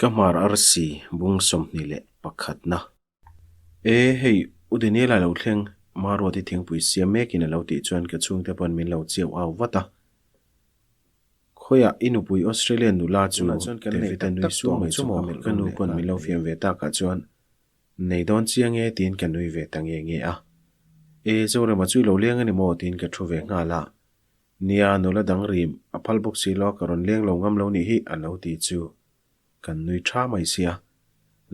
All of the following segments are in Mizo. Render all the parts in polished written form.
Ka hmar arsi bung 21 na. E hei, U Daniela lo thleng, Maruati thingpui siam mekin a lo tih chuan ka chhungte pawn min lo chiau au vat a. Khawiah i nupui Australian nula chu David-a nui suau mai chu maw? Ka nu pawn min lo fiam ve takah chuan Nei dawn chiang e tiin ka nui ve ta nge nge a. E, Zorema chu i lo leng a ni maw? tiin ka thu ve nghal a. Nia, nula dang rim a phal bawk si lo a, ka rawn leng lo ngam lo nih hi a lo ti chu kan nui tha mai sia.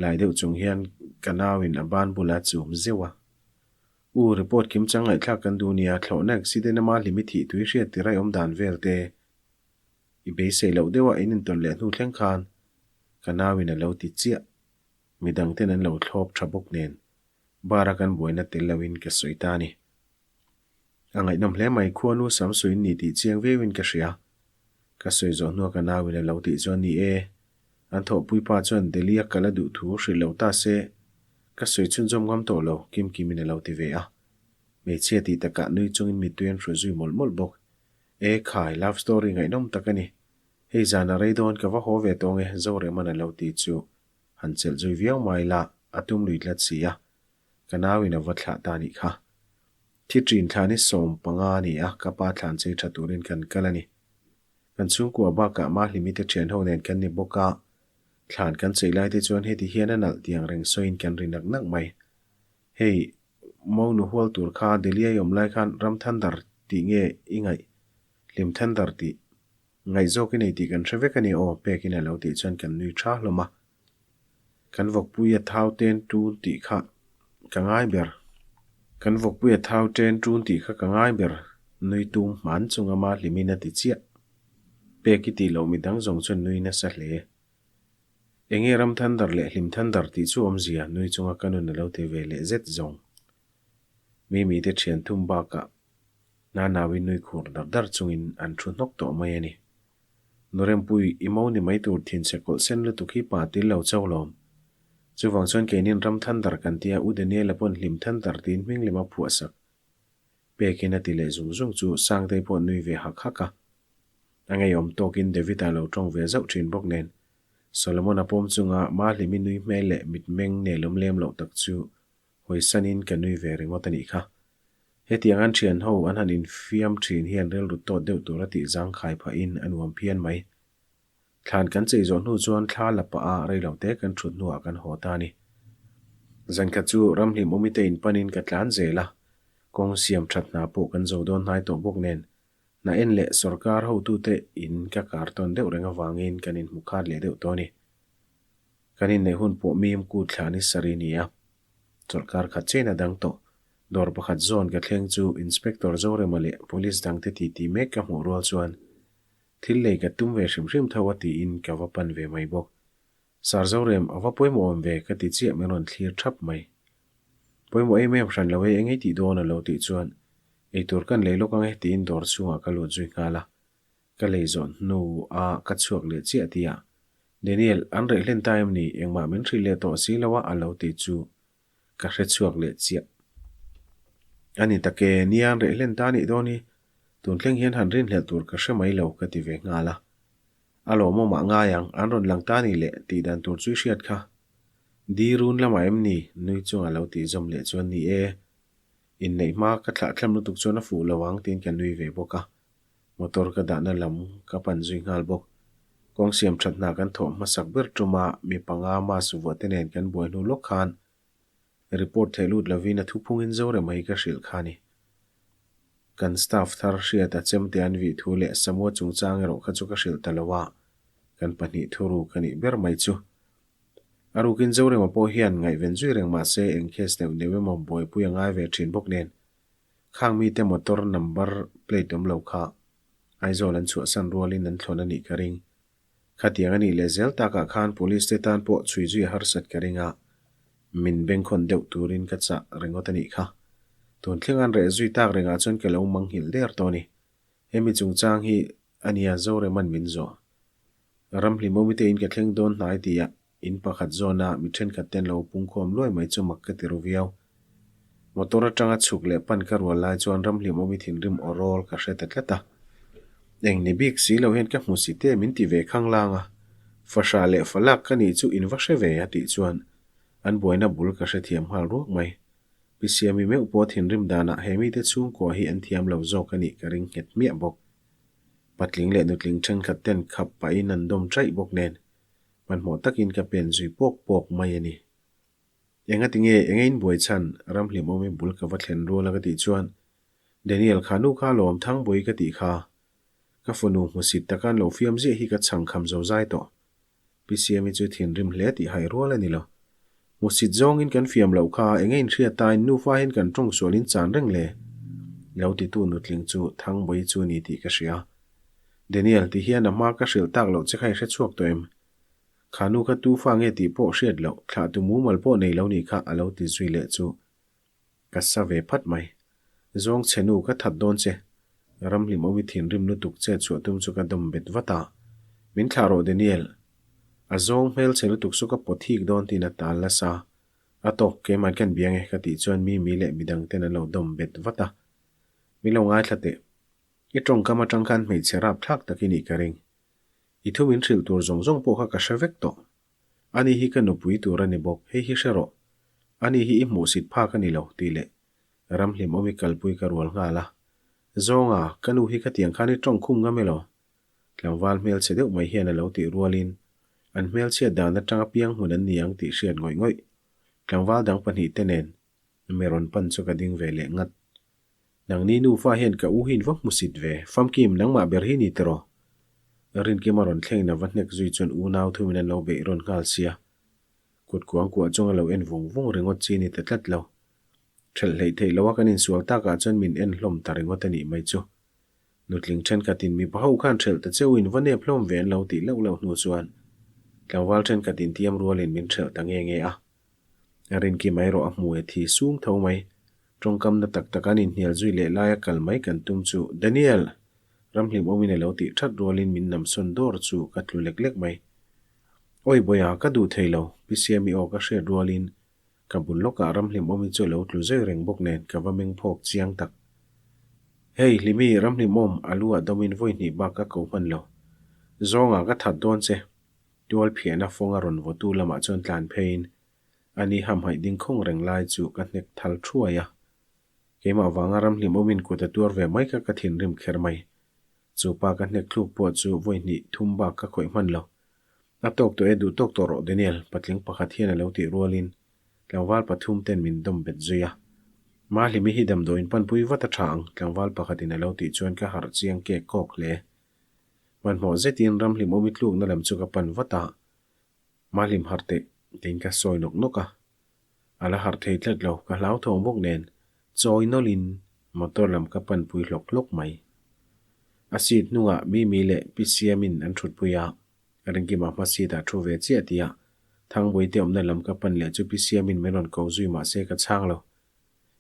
Lai deuh chung hian ka nauin a ban bula chum zeuh a. U, report kim chang ngaihthlak kan duh nia, thlawhna accident ama hlim i thih tui hriat tir a i awm dan vel te i beisei loh deuha in intawn leh hnu thleng khan ka nauin a lo ti chiah. Midang ten an lo thlawp tha bawk nen bar a kan buaina tel loin ka sawi ta a ni. A ngaihnawm hle mai, khuanu sam sawiin ni tih chiang viauin ka hria. Ka sawi zawh hnua ka nauin a lo tih chuan ni e, an thawhpui pa chuan Delhi a kal a duh thu hrilh lo ta se, ka sawi chhunzawm ngam tawh lo, Kim Kimin a lo ti ve a. Hmeichhia tih takah nui chungin mittui an hruai zui mawlh mawlh bawk. E khai, love story ngaihnawm tak a ni. Hei zan a rei dawn ka va haw ve tawng e, Zoreman a lo ti chu. Han chelh zui viau mai la, a tum lui tlat si a, ka nauin a va thlah ta nih kha. Thi ṭin thlan hi 15 a ni a, ka pa thlan chei ṭha turin kan kal a ni. Kan chhungkua bakah Mahlimi te ṭhian ho nen kan ni bawk a, thlan kan chei lai te chuan heti hian a nalh tiang reng sawiin kan ri nak nak mai. Hei, Monu hual tur kha Delhi a i awm lai khan Ramthandar tih nge i ngaih? Hlimthandar tih. Ngaihzawk i nei tih kan hre vek a ni aw, Pekin a lo tih chuan kan nui tha hlawm a. Kan vawkpui a thau ten tun tih kha ka ngai ber. Kan vawkpui a thau ten tun tih kha ka ngai ber, nui tum hman chunga mah hlimin a ti chiah. Pek i tih loh midang zawng chuan nui nasa hle. Enge ram thandar leh hlim thandar tih chu awmzia, nui chunga ka nun a lo ti ve leh zet zawng. Mimi te thian thum bakah Nanauin nui khur dar dar chungin an thu hnawk tawh mai a ni. Nurempui, i mo ni mai tur thinchhe kawlh sen lutuk hi pa til lo chauh lawm. Chuvang chuan keinin ram thandar kan tia U Daniela pawn hlim thandar tiin hming lem a phuah sak. Pekin a ti leh zung zung chu Sangtei pawh nui ve hak hak a. A ngeiawm tawkin David-a lo tawng ve zauh thin bawk nen Solomon-a pawm chunga Mahlimi nui hmel leh mitmeng nelawm lem loh tak chu Hawisanin ka nui ve ringawt a nih kha. Hetiang an thian ho an han infiam thin hian rilru tawt deuh tur a tih zangkhai phahin a nuam phian mai. Thlan kan chei zawh hnu chuan thla la pah a rei lo te kan thut hnuah kan haw ta a ni. Zankhat chu ramhlim awmite inpanin ka tlan zel a, kawng siam that hna pawh kan zo dawn hnai tawh bawk nen hna en leh sawrkar hotute in ka kar tawn deuh reng avangin kan inhmu khat leh deuh tawh a ni. Kan inneih hun pawh mim kut thla ni sarih ni a, chawlhkar khat chiahin a dang tawh. Dawr pakhat zawn ka thleng chu Inspector Zorema leh Police dangte titi mek ka hmuh rual chuan thil lei ka tum ve hrim hrim tho a tiin ka va pan ve mai bawk. Sir Zorem, a va pawimawh awm ve ka ti chiah min rawn thlir thap mai. Pawimawh em em hran lo e engei tih dawn a lo tih chuan eitur kan lei lawk ang e tiin dawr chhungah ka lut zui nghal a. Ka lei zawh hnu a ka chhuak leh chiah ti a, Daniel, an reh hlen ta em ni? Engmah min hrilh leh tawh si lo a a lo ti chu ka hre chhuak leh chiah. A ni tak e, nia an reh hlen ta nih dawn hi, tun thleng hian han rinhlelh tur ka hre mai lo ka ti ve nghal a. A lawmawmah ngai ang, an rawn lang ta ni leh tih dan tur chu i hriat kha. Di run lamah em ni? Nui chunga lo tih zawm leh chuan ni e, inneih hma ka thlah thlam lutuk chuan a fuh lo ang tiin ka nui ve bawk a. Motor ka dahna lam ka pan zui nghal bawk. Kawng siam that hna kan thawh hmasak ber tuma mi panga mask vuah te nen kan buai hnu lawk khan report theih lut lovin a thuphungin Zorema hi ka hrilh kha a ni. Kan staff thar hriat a chemte an vih thu leh Samua chungchang erawh kha chu ka hrilh ta lo a, kan pahnih thuruk a nih ber mai chu. A rukin Zorema pawh hian ngaihven zui reng mah se eng case neuh neuh emaw buaipui a ngai ve thin bawk nen Khang mite motor number plate awm lo kha Aizawl an chhuahsan rualin an thlawn a nih ka ring. Khatiang a nih leh zel takah khan police te tan pawh chhui zui a harsat ka ring a, min bengkhawn deuh turin ka chah ringawt a nih kha. Tun thleng an reh zui tak rengah chuan ka lo manghilh der tawh a ni. Hemi chungchang hi a nia Zoreman min zawh. Ramhlimawmite in ka thleng dawn hnai tih a In pakhat zawna mi thenkhat ten lo pungkhawm luai mai chu mak ka ti ru viau. Motor atanga chhuk leh pan ka rual lai chuan ramhlimawmi thinrim aw rawl ka hre ta tlat a. Eng ni bik si lo hian ka hmu si te min ti ve khang lang a. Fahrah leh falak ka nih chu in va hre ve a tih chuan an buaina bul ka hrethiam nghal ruak mai. Pi Siami meuh pawh thinrim danah he mite chhungkua hi an thiam lo zawk a nih ka ring nghet miah bawk. Patling leh nutling thenkhat ten khap pahin an dawm chaih bawk nen hmanhmawh takin ka pen zui pawk pawk mai a ni. Engati nge enge in buai chhan Ramhlimawmi bul ka va thlen rual a ka tih chuan Daniel kha nu kha lawm Thangbawi ka tih kha ka fanu hmusit taka an lo fiam ziah hi ka chhang kham zo zai tawh. Pi Siami chu thinrim hle tih hai rual a ni lo. Hmusit zawngin kan fiam loh kha enge in hriat tain nufa hian kan tawng sual in chan reng le? Lo titu nutling chu Thangbawi chu ni tih ka hria. Daniel ti hian a hma ka hrilh tak loh che kha i hre chhuak tawh em? Kha nu kha tu fa nge tih pawh hriat loh, thlah tu mumal pawh nei lo nih kha a lo ti zui leh chu ka sa ve phat mai. Zawng chhe nu ka that dawn che. Ramhlim awmi thinrim lutuk chet chhuah tum chu ka dawm bet vat a. Min thlah rawh Daniel. A zawng hmel chhe lutuk chu ka pawt hik dawn tiin a tal nasa. A tawk, keimah kan biang e ka tih chuan Mimi leh midang ten an lo dawm bet vat a. Min lo ngaithla teh. I tawngkam atang khan hmeichhe rapthlak tak i nih ka ring. I thu min hrilh tur zawng zawng pawh kha ka hre vek tawh. Ani hi ka nupui tur a ni bawk, hei hi hre rawh. Ani hi i hmuhsit phak a ni lo, tih leh Ramhlim awmi kalpui ka rual nghal a. Zawnga, ka nu hi ka tiang khan i tawng khum ngam elaw? Tlangval hmelchhe deuh mai hian a lo tih rualin an hmelchhiat dan atanga piang hmun an ni ang tih hriat ngawih ngawih. Tlangval dang pahnihte nen mi rawn pan chu ka ding ve leh ngat. Nangni nufa hian ka u hi in va hmusit ve, famkim nangmah ber hi ni tiraw? Rinkima rawn thleng na va hnek zui chuan unau thumin an lo beih rawn nghal sia. Kut kuang kuah chunga lo en vung vung ringawt chi ni ta tlat lo. Ṭhelh hleih theih loa kan insual takah chuan min en hlawm ta ringawt a nih mai chu. Nutling ṭhenkhatin mipa ho khan ṭhelh ta cheu in va nep hlawm ve an lo tih lauh lauh hnu chuan tlangval ṭhenkhat intiam rualin min ṭhelh ta nge nge a. Rinki mai rawh a hmu e thi sung tho mai. Tawngkamna tak tak an inhnial zui leh laia kal mai kan tum chu Daniel! Ramhlim awmin a lo tih that rualin min namsawn dawr chu ka tlu lek lek mai. Awi Bawiha, ka duh thei lo, Pi Siami aw ka hriat rualin ka bul lawkah Ramhlim awmi chu a lo tlu zui reng bawk nen ka va meng phawk chiang tak. Hei Hlimi, Ramhlim awm, a lu ah dawmin vawi hnih bak ka ko hman lo. Zawngah ka that dawn che. Tual phiahna fawng a rawn vawtu lamah chuan tlan pheiin a ni hamhaih ding khawng reng lai chu ka hnek thal thuai a. Keimah vanga ramhlim awmin kut a tuar ve mai kha ka thinrim kher mai. Chu pa ka hnek thluk pawh chu vawi hnih thum bak ka khawih hman lo. A tawk tawh e duh tawk tawh rawh Daniel, patling pakhat hian a lo tih rualin tlangval pathum ten min dawm bet zui a. Mahlimi hi damdawiin panpui vat a tha ang, tlangval pakhatin a lo tih chuan ka harh chiang kek kawk hle. Hmanhmawh zetin ramhlim awmi tlukna lam chu ka pan vat a, Mahlim harh teh tiin ka sawi nawk nawk a. A la harh thei tlat lo, ka hlauthawng bawk nen chawi nawlhin motor lam ka panpui hlawk hlawk mai. A seat hnungah Mimi leh Pi Siamin an thutpui a, Ringkima hma seat ah thu ve chiah tia Thangbuaite awmna lam ka pan leh chu Pi Siamin min rawn ko zui mahse ka chhang lo.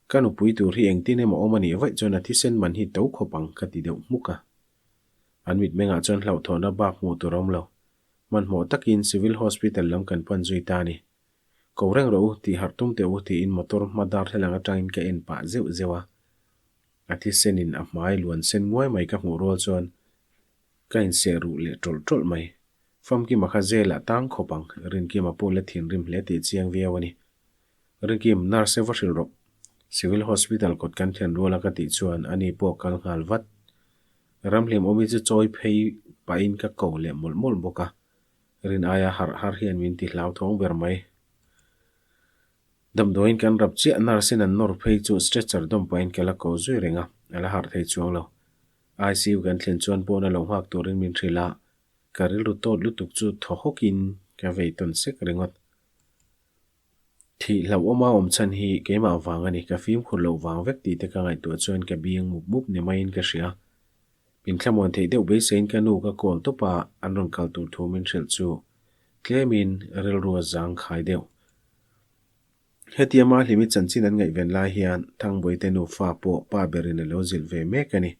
Ka nupui tur hi engtin emaw awm a nih vaih chuan a thisen man hi to khawp ang ka ti deuh hmuk a. An mitmengah chuan hlauhthawhna bak hmuh tur a awm lo. Hmanhmawh takin Civil Hospital lam kan pan zui ta a ni. Ko reng rawh u, tih harh tum teh u tiin motor hma darthlalang atangin ka en pah zeuh zeuh a. A thisenin a hmai luan sen nguai mai ka hmuh rual chuan ka inseh ruh leh tawlh tawlh mai. Famkima kha zel ah tang khawp ang, Rinkima pawh la thinrim hle tih chiang viau a ni. Rinkim, nurse va hrilh rawh. Civil Hospital kawt kan thlen rual a ka tih chuan ani pawh kal nghal vat. Ramhlim awmi chu chawi phei pahin ka ko leh mawlh mawlh bawk a, rin aia harh har hian min ti hlauthawng ber mai. Damdawiin kan rap chiah nurse in an nawr phei chu stretcher dawm pahin ka la ko zui reng a, a la harh thei chuang lo. ICU kan thlen chuan pawn a lo nghak turin min hrilh a, ka rilru tawt lutuk chu thaw hawkin ka vei tawn sek ringawt. Thih hlauhawma awm chhan hi keimah vang a ni, ka fimkhur loh vang vek tih te ka ngaihtuah chuan ka biang mup mup ni maiin ka hria. Min thlamuan theih deuh beiseiin ka nu ka call tawp a, an rawn kal tur thu min hrilh chu tlemin rilru a zang khai deuh. Hetia Mahlimi chanchin an ngaihven lai hian Thangbuaite nufa pawh pa berin a lo zilh ve mek a ni.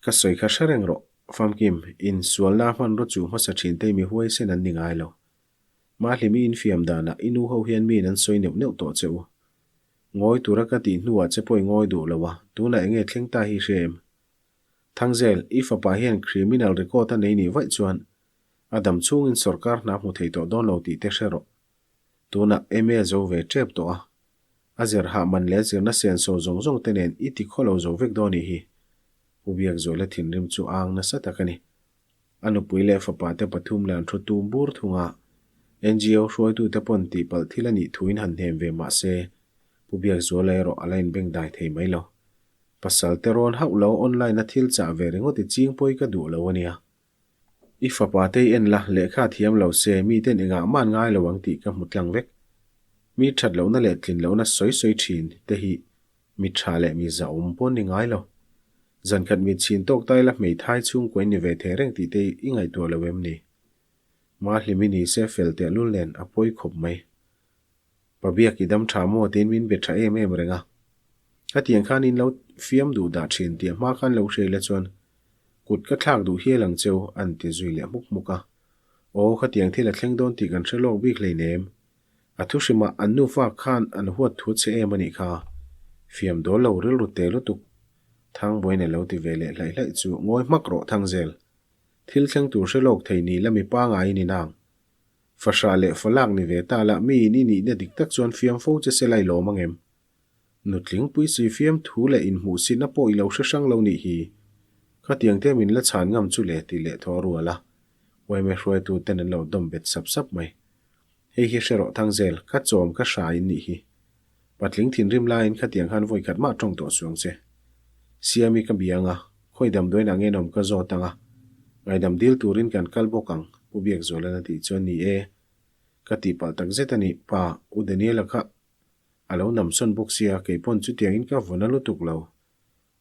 Ka sawi kha hre reng rawh, Famkim, insualna hmanraw chu hmasa thin te mi huaisen an ni ngai lo. Mahlimi infiam danah i nu ho hian miin an sawi neuh neuh tawh che u. Ngawi tura ka tih hnuah che pawh i ngawi duh lo a, tunah enge thleng ta hi hre em? Thangzel, i fapa hian criminal record a nei nih vaih chuan. A dam chhungin sawrkar hna hmu thei tawh dawn lo tih te hre rawh. Tunah MA zo ve tep tawh a. A zir hah man leh zirna senso zawng zawng te nen i ti khaw lo zo vek dawn nih hi. Pu Biakzuala thinrim chu a ang nasa tak a ni. A nupui leh fapa te pathum leh an thu tum bur thung a. NGO hruaitute pawn tihpalh thil a nih thuin han hnem ve mah se, Pu Biakzuala erawh a la inbengdai thei mai lo. Pasal te rawn hauh lo online a thil chah ve ringawt i ching pawi ka duh lo a nia. I fapa te i en la, lehkha a thiam lo se, miten engah mah an ngai lo ang tih ka hmu tlang vek. Mi that lohna leh tlin lohna sawi sawi thin te hi mi tha leh mi zahawm pawn ni ngai lo. Zankhat mi chhin tawk ta ila hmeithai chhungkua in ni ve thei reng tih te i ngaihtuah lo em ni? Mahlimi ni se fel tehlul nen a pawi khawp mai. Pa biak i dam tha maw tiin min be tha em em reng a. Khatiang khan in lo fiam duh dah thin tih a hma khan lo hria ila chuan kut ka thlak duh hial ang cheu an ti zui leh hmuk hmuk a. Aw khatiang thil a thleng dawn tih kan hre lawk bik hleinem. A thu hrimah an nufa khan an huat thu che em a nih kha. Fiam dawl lo rilru te lutuk. Thangbuain a lo ti ve leh hlaih hlaih chu ngawi hmak rawh Thangzel. Thil thleng tur hre lawk thei ni la mi pangaiin i nang. Fahrah leh falak ni ve ta lah mi in i nihna dik tak chuan fiam fo che se lai lawm ang em? Nutling pui si fiam thu leh inhmuhsitna pawh i lo hre hrang lo nih hi. Khatiang te min la chhan ngam chu le ti leh thaw rual a. Yma hruaitu ten an lo dawm bet sap sap mai. Hei hi hre rawh Thangzel, ka chawm ka hra in nih hi. Patling thinrim laiin khatiang khan vawi khat mah tawng tawh suang che. Siami ka bia anga, khawi damdawiin ang enawm ka zawt anga, ngaidam dil turin kan kal bawk ang, Pu Biakzualan a tih chuan ni e, ka tihpalh tak zet a ni, pa, U Daniela kha a lo namsawn bawk sia, keipawn chutiangin ka vawna lutuk lo.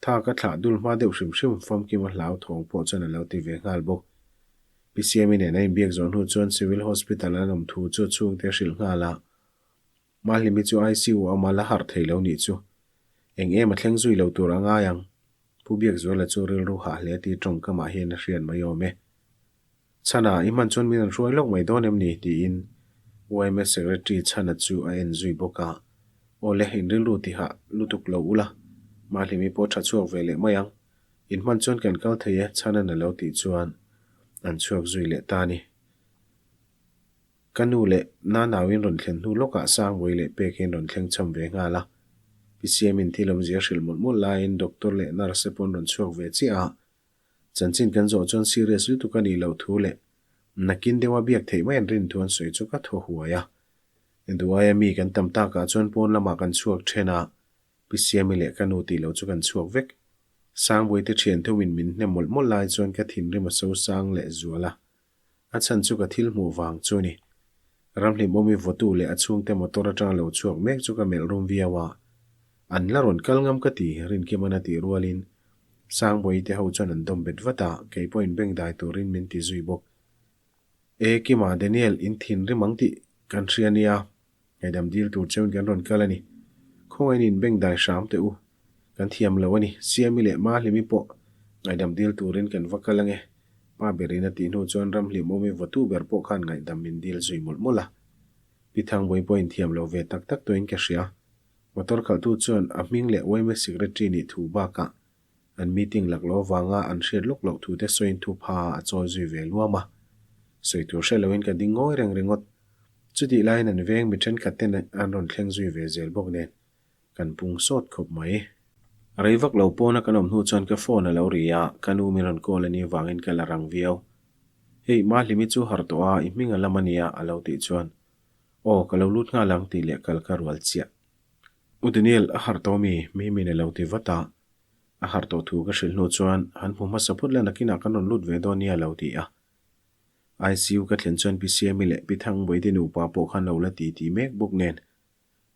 Tha ka thlah dul hma deuh hrim hrim famkim a hlau thawng pawh chuan a lo ti ve nghal bawk. Pi Siami nen a inbiak zawh hnu chuan Civil Hospital an awm thu chu chhungte a hrilh nghal a. Mahlimi chu ICU a awm a la harh thei lo nih chu. Eng em a thleng zui lo tur a ngai ang. Pu Biakzuala chu rilru hah hle tih tawngkamah hian a hriat mai awm e. Chhana, i hman chuan min an hruai lawk mai dawn em ni? tiin yma Secretary Chhana chu a en zui bawk a. Aw le, in rilru tihah lutuk lo ula, Mahlimi pawh tha chhuak ve leh mai ang. In hman chuan kan kal thei e, Chhana'n a lo tih chuan an chhuak zui leh ta a ni. Ka nu leh Nanauin rawn thlen hnu lawkah Sangbawi leh Pek hian rawn thleng cham ve nghal a. Pi Siamin thil awmzia hrilh mawlh mawlh laiin Doctor leh Nurse pawn rawn chhuak ve chiah a. Chanchin kan zawh chuan serious lutuk a nih loh thu leh nakin deuha biak theih mai an rin thu an sawi chu ka thaw huai a. Duaia mi kan tam takah chuan pawn lamah kan chhuak then a, Pi Siami leh ka nu tih loh chu kan chhuak vek. Sangbawi te thian thumin min hnem mawlh mawlh lai chuan ka thinrim a so sang leh zual a. A chhan chu ka thil hmuh vang chu a ni. Ramhlimawmi vawtu leh a chhungte motor atanga lo chhuak mek chu ka melh rum viau a. An la rawn kal ngam ka ti, Rinkima'n a tih rualin Sangbawi te ho chuan an dawm bet vat a, kei pawhin bank dai turin min ti zui bawk. E Kima, Daniel, in thinrim ang tih kan hria nia. Ngaihdam dil tur cheuin kan rawn kal a ni. Khawngaihin in bank dai hram teh u. Kan thiam lo a ni. Siami leh Mahlimi pawh ngaihdam dil turin kan va kal ange. Pa berin a tih hnu chuan Ramhlimawmi vawtu ber pawh khan ngaihdam min dil zui mawlh mawlh a. Pi Thangbawi pawhin thiam lo ve tak tak tawhin ka hria. Motor khalhtu chuan a hming leh yma secretary nih thu bakah an meeting lak lo avanga an hriat lawk loh thute sawiin thu pha a chawi zui ve luam a. Sawi tur hre loin ka ding ngawi reng ringawt. Chutih laiin an veng mi thenkhat ten an rawn thleng zui ve zel bawk nen kan pung sawt khawp mai. Rei vak lo pawna kan awm hnu chuan ka phone a lo ri a, ka nu min rawn call a nih vangin ka la rang viau. Hei, Mahlimi chu harh tawh a, i hming a lam a nia a lo tih chuan Aw, ka lo lut nghal ang tih leh kal ka rual chiah. U Daniel, a harh tawh mi? Mimi'n a lo ti vat a. A harh tawh thu ka hrilh hnu chuan han hmu hmasa phut la nakinah kan rawn lut ve dawn nia a lo ti a. ICU ka thlen chuan Pi Siami leh Pi Thangbawi te nupa pawh khan lo la ti ti mek bawk nen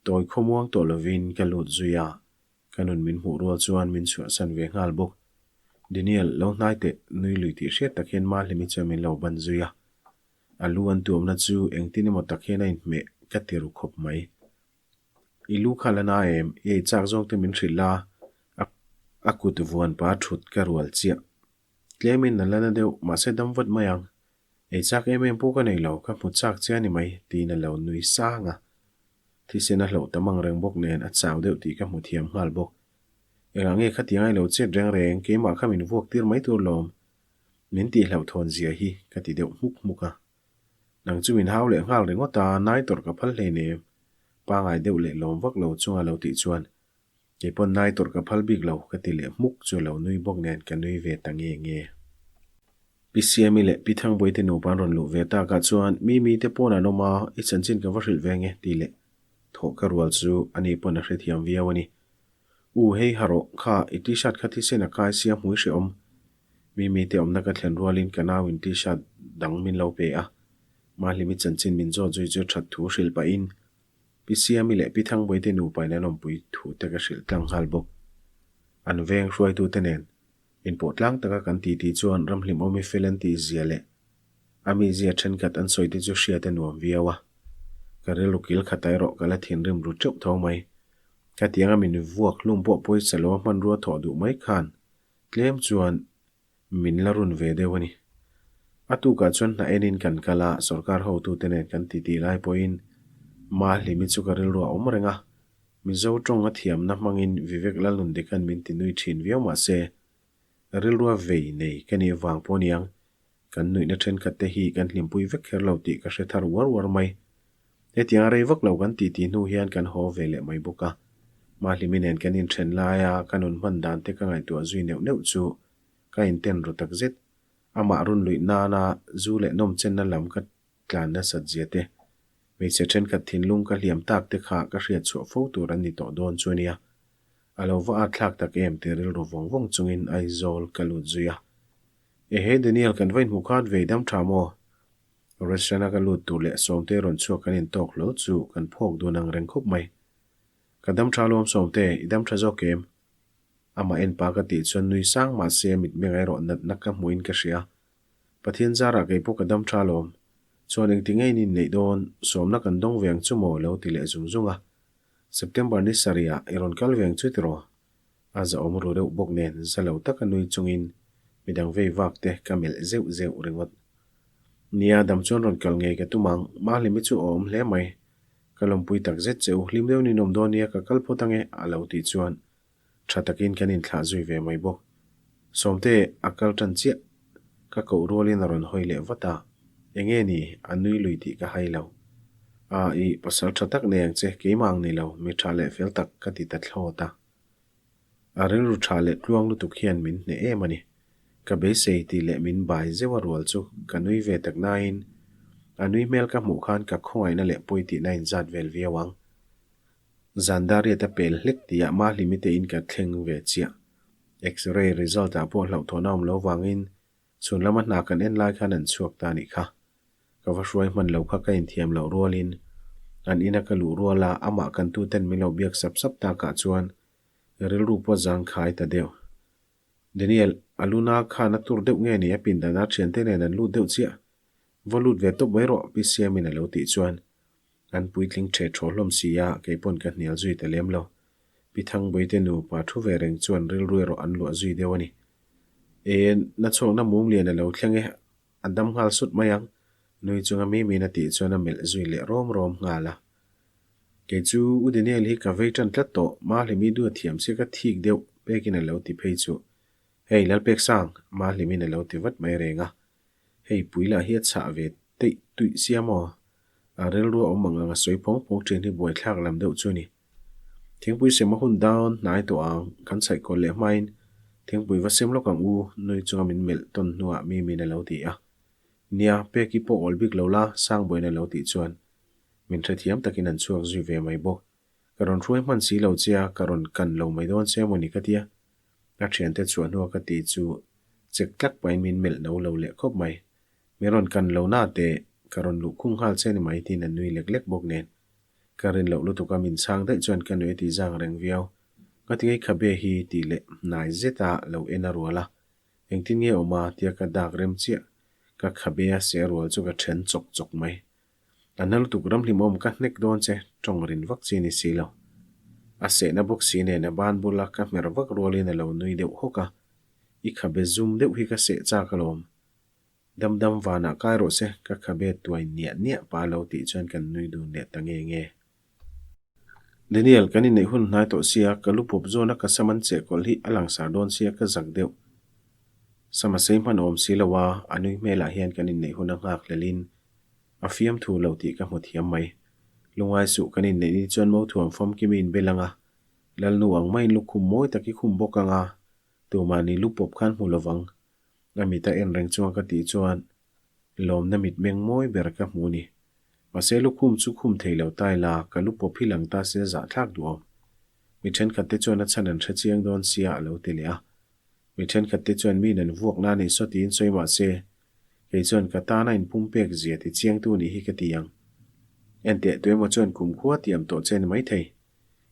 tawi khawmuang tawh lovin ka lut zui a, ka nun min hmuh rual chuan min chhuahsan ve nghal bawk. Daniel, lo hnai teh, nui lui tih hriat tak hian Mahlimi chuan min lo ban zui a. A lu an tuamna chu engtin emaw tak hian a inhmeh ka ti ru khawp mai. I lu kha la na em? I ei chak zawk te min hrilh la, a kut vuan pa thut ka rual chiah. Tlemin a la na deuh, mahse dam vat mai ang. Ei chak em em pawh ka nei lo, ka hmu chak che a ni mai, tiin a lo nui sang a. Thisen a hloh tam ang reng bawk nen a chau deuh tih ka hmu thiam nghal bawk. Engah nge khatiang a i lo chet reng reng, keimah kha min vuak tir mai tur lawm. Min tihhlauhthawn zia hi ka ti deuh hmuk hmuk a. Nang chu min hau leh nghal ringawt a, nai tawrh ka phal hleinem. Pangai deuh leh lawm vak lo chunga lo tih chuan kei pawn nai tawrh ka phal bik lo ka ti leh hmuk chu lo nui bawk nen ka nui ve ta nge nge. Pi Siami leh Pi Thangbuai te nupa an rawn luh ve takah chuan Mimi te pawn an awm a, i chanchin ka va hrilh ve nge tih leh thawh ka rual chu ani pawn a hrethiam viau a ni. U hei ha rawh, kha i t-shirt kha thisen a kai sia hmui hrehawm. Mimi te awmna ka thlen rualin ka nau in t-shirt dang min lo pe a, Mahlimi chanchin min zawt zui chu that thu hrilh pahin Pi Siami leh Pi Thangbuai te nupa in an awmpui thu te ka hrilh tlang nghal bawk. An veng hruaitute nen inpawh tlang taka kan titi chuan Ramhlimawmi fel an tih zia leh a mizia thenkhat an sawi te chu hriat a nuam viau a. Ka rilru kil khat erawh ka la thinrim ru teuh tho mai. Khatianga min vuak hlum pawh pawisa lo a hmanrua thawh duh mai khan tlem chuan min la run ve deuh a ni. A tukah chuan hna enin kan kal a, sorkar hotute nen kan titi lai pawhin Mahlimi chu ka rilru a awm reng a, Mizo tawng a thiamna hmangin Vivek Lalnundika'n min ti nui thin viau mah se, rilrua vei nei ka nih vang pawh niang Kan nuihna thenkhat te hi kan hlimpui vek kher lo tih ka hre thar uar uar mai. Hetiang a rei vak lo kan titi hnu hian kan haw ve leh mai bawk a. Mahlimi nen kan inthen laia ka nun hman dan te ka ngaihtuah zui neuh neuh chu ka inten ru tak zet. Amah run luih nana zu leh nawm chenna lam ka tlan nasat zia te, hmeichhe thenkhat thinlung ka hliam tak te kha ka hriat chhuah fo tur an ni tawh dawn chu a nia. A lo va at thlak tak em ti rilru vawng vawng chungin Aizawl ka lut zui a. Ehe Daniel kan va inhmu khat ve dam tha maw? Restaurant a ka lut tur leh Sawmte rawn chhuak kan intawk hlawl chu kan phawk dun ang reng khawp mai. Ka dam tha luam Sawmte, i dam tha zawk em? Amah en pa ka tih chuan nui sang mahse mitmeng erawh natna ka hmuhin ka hria. Pathian zarah kei pawh ka dam tha alawm. Chuan engti ngei in inneih dawn, sawmna kan dawng ve ang chu maw lo ti leh zung zung a. September ni sarih ah i rawn kal ve ang chu tiraw? A zahawm ru deuh bawk nen za lo taka nui chungin midang vei vak te ka melh zeuh zeuh ringawt. Nia, dam chuan rawn kal ngei ka tum ang, Mahlimi chu a awm hle mai. Ka lawmpui tak zet che u, hlim deuh ninawm dawn nia ka kal phawt ange a lo tih chuan tha takin kan inthlah zui ve mai bawk. Sawmte a kal tan chiah. Ka koh rualin a rawn hawi leh vat a, Enge ni, a nui lui tih ka hai lo. A, ih, pasal tha tak nei ang che, keimah ang ni lo, mi tha leh fel tak ka ti ta thlawt a. A rilru tha leh tluang lutuk hian min hneh em a ni. Ka beisei tih leh min bai zeuh a rual chu ka nui ve tak nain a nui hmel ka hmuh khan ka khawngaihna leh pawi tihna inzat vel viau ang. Zandariat a pel hlek tihah Mahlimi te in ka thleng ve chiah. X-ray result ah pawh hlauhthawhna awm lo vangin chhun lama hna kan en lai khan an chhuak ta anih kha. Ka va hruai hman lo kha ka inthiam loh rualin an ina ka luh rual a, amah kan tu ten min lo biak sap sap takah chuan rilru pawh zangkhai ta deuh. Daniel, a luna khan a tur deuh nge ni a pindan a thiante nen an lut deuh chiah. Va lut ve tawp mai rawh, Pi Siamin a lo tih chuan An puitling ṭhe ṭhaw hlawm si a, kei pawn ka hnial zui ta lem lo. Pi Thangbuite nupa thu ve reng chuan rilru erawh an luah zui deuh a ni. E, na chhuakna mum lian a lo thleng e, a dam nghal sut mai ang, nui chunga mi min a tih chuan a melh zui leh rawm rawm nghal a. Kei chu U Daniel hi ka vei ṭan tlat tawh, Mahlimi du a thiam sia ka thik deuh, pekin a lo ti phei chu. Hei, Lalpeksang, Mahlimin a lo ti vat mai reng a. Hei pui lah hi a chhah ve teih tuih sia maw? A rilru a awm ang ang a sawi phawng phawng ṭhin hi buaithlak lam deuh chu a ni. Thingpui sem a hun dawn hnai tawh ang, kan chhaih kawl leh hmain thingpui va sem lawk ang u, nui chunga min melh tawn hnuah mi min a lo ti a. Nia, Peki pawh awl bik lo la, Sangbuain a lo tih chuan min hrethiam takin an chhuak zui ve mai bawk. Ka rawn hruai hman si lo che a, ka rawn kan lo mai dawn che emaw ni ka tia. A thiante chhuah hnua ka ti chu chek tlak pahin min melh no lo leh khawp mai. Min rawn kan lo na teh, ka rawn luh khung nghal che ni mai tiin a nui lek lek bawk nen. Ka rin loh lutuk a min chhang daih chuan ka nui a ti zang reng viau. Ngatinge khabe hi tih leh hnai zeta lo en a rual a. Engtin nge awm a tia ka dak rem chiah. Ka khabe a seh rual chu ka then chawk chawk mai. A na lutuk ramhlimawm ka hnek dawn che tawng rin vak chi ni si lo. A sehna bawk si nen a ban bula ka hmer vak rualin a lo nui deuh hawk a, I khabe zum deuh hi ka seh chak alawm. Dam dam vanah kai rawh se ka khabe tuai niah niah pa lo tih chuan kan nui dun leh ta nge nge. Daniel, kan inneih hun hnai tawh sia, ka lu pawp zawna ka sam an chehkawlh hi a langsar dawn sia ka zak deuh. Sam a sei hman awm si lo a, a nui hmelah hian kan inneih hun a nghak hlelin a fiamthu lo tih ka hmu thiam mai. Lungai suh kan inneih ni chuan Mothuam famkim i inbel ang a, Lalnu ang maiin lukhum mawi tak i khum bawk ang a, tumah ni lu pawp khan hmu lovang. A mit a en reng chunga ka tih chuan lawmna mitmeng mawi ber ka hmu ni. Mahse lukhum chu khum thei lo ta ila, ka lu pawp hi lang ta se zahthlak duh awm. Mi thenkhat te chuan a chhan an hre chiang dawn sia a lo ti leh a. Mi thenkhat te chuan miin an vuak na nih saw tiin sawi mah se, kei chuan ka tana inpumpek zia ti chiangtu nih hi ka ti ang. Enteh tuemaw chuan kumkhua tiam tawh che ni maithei.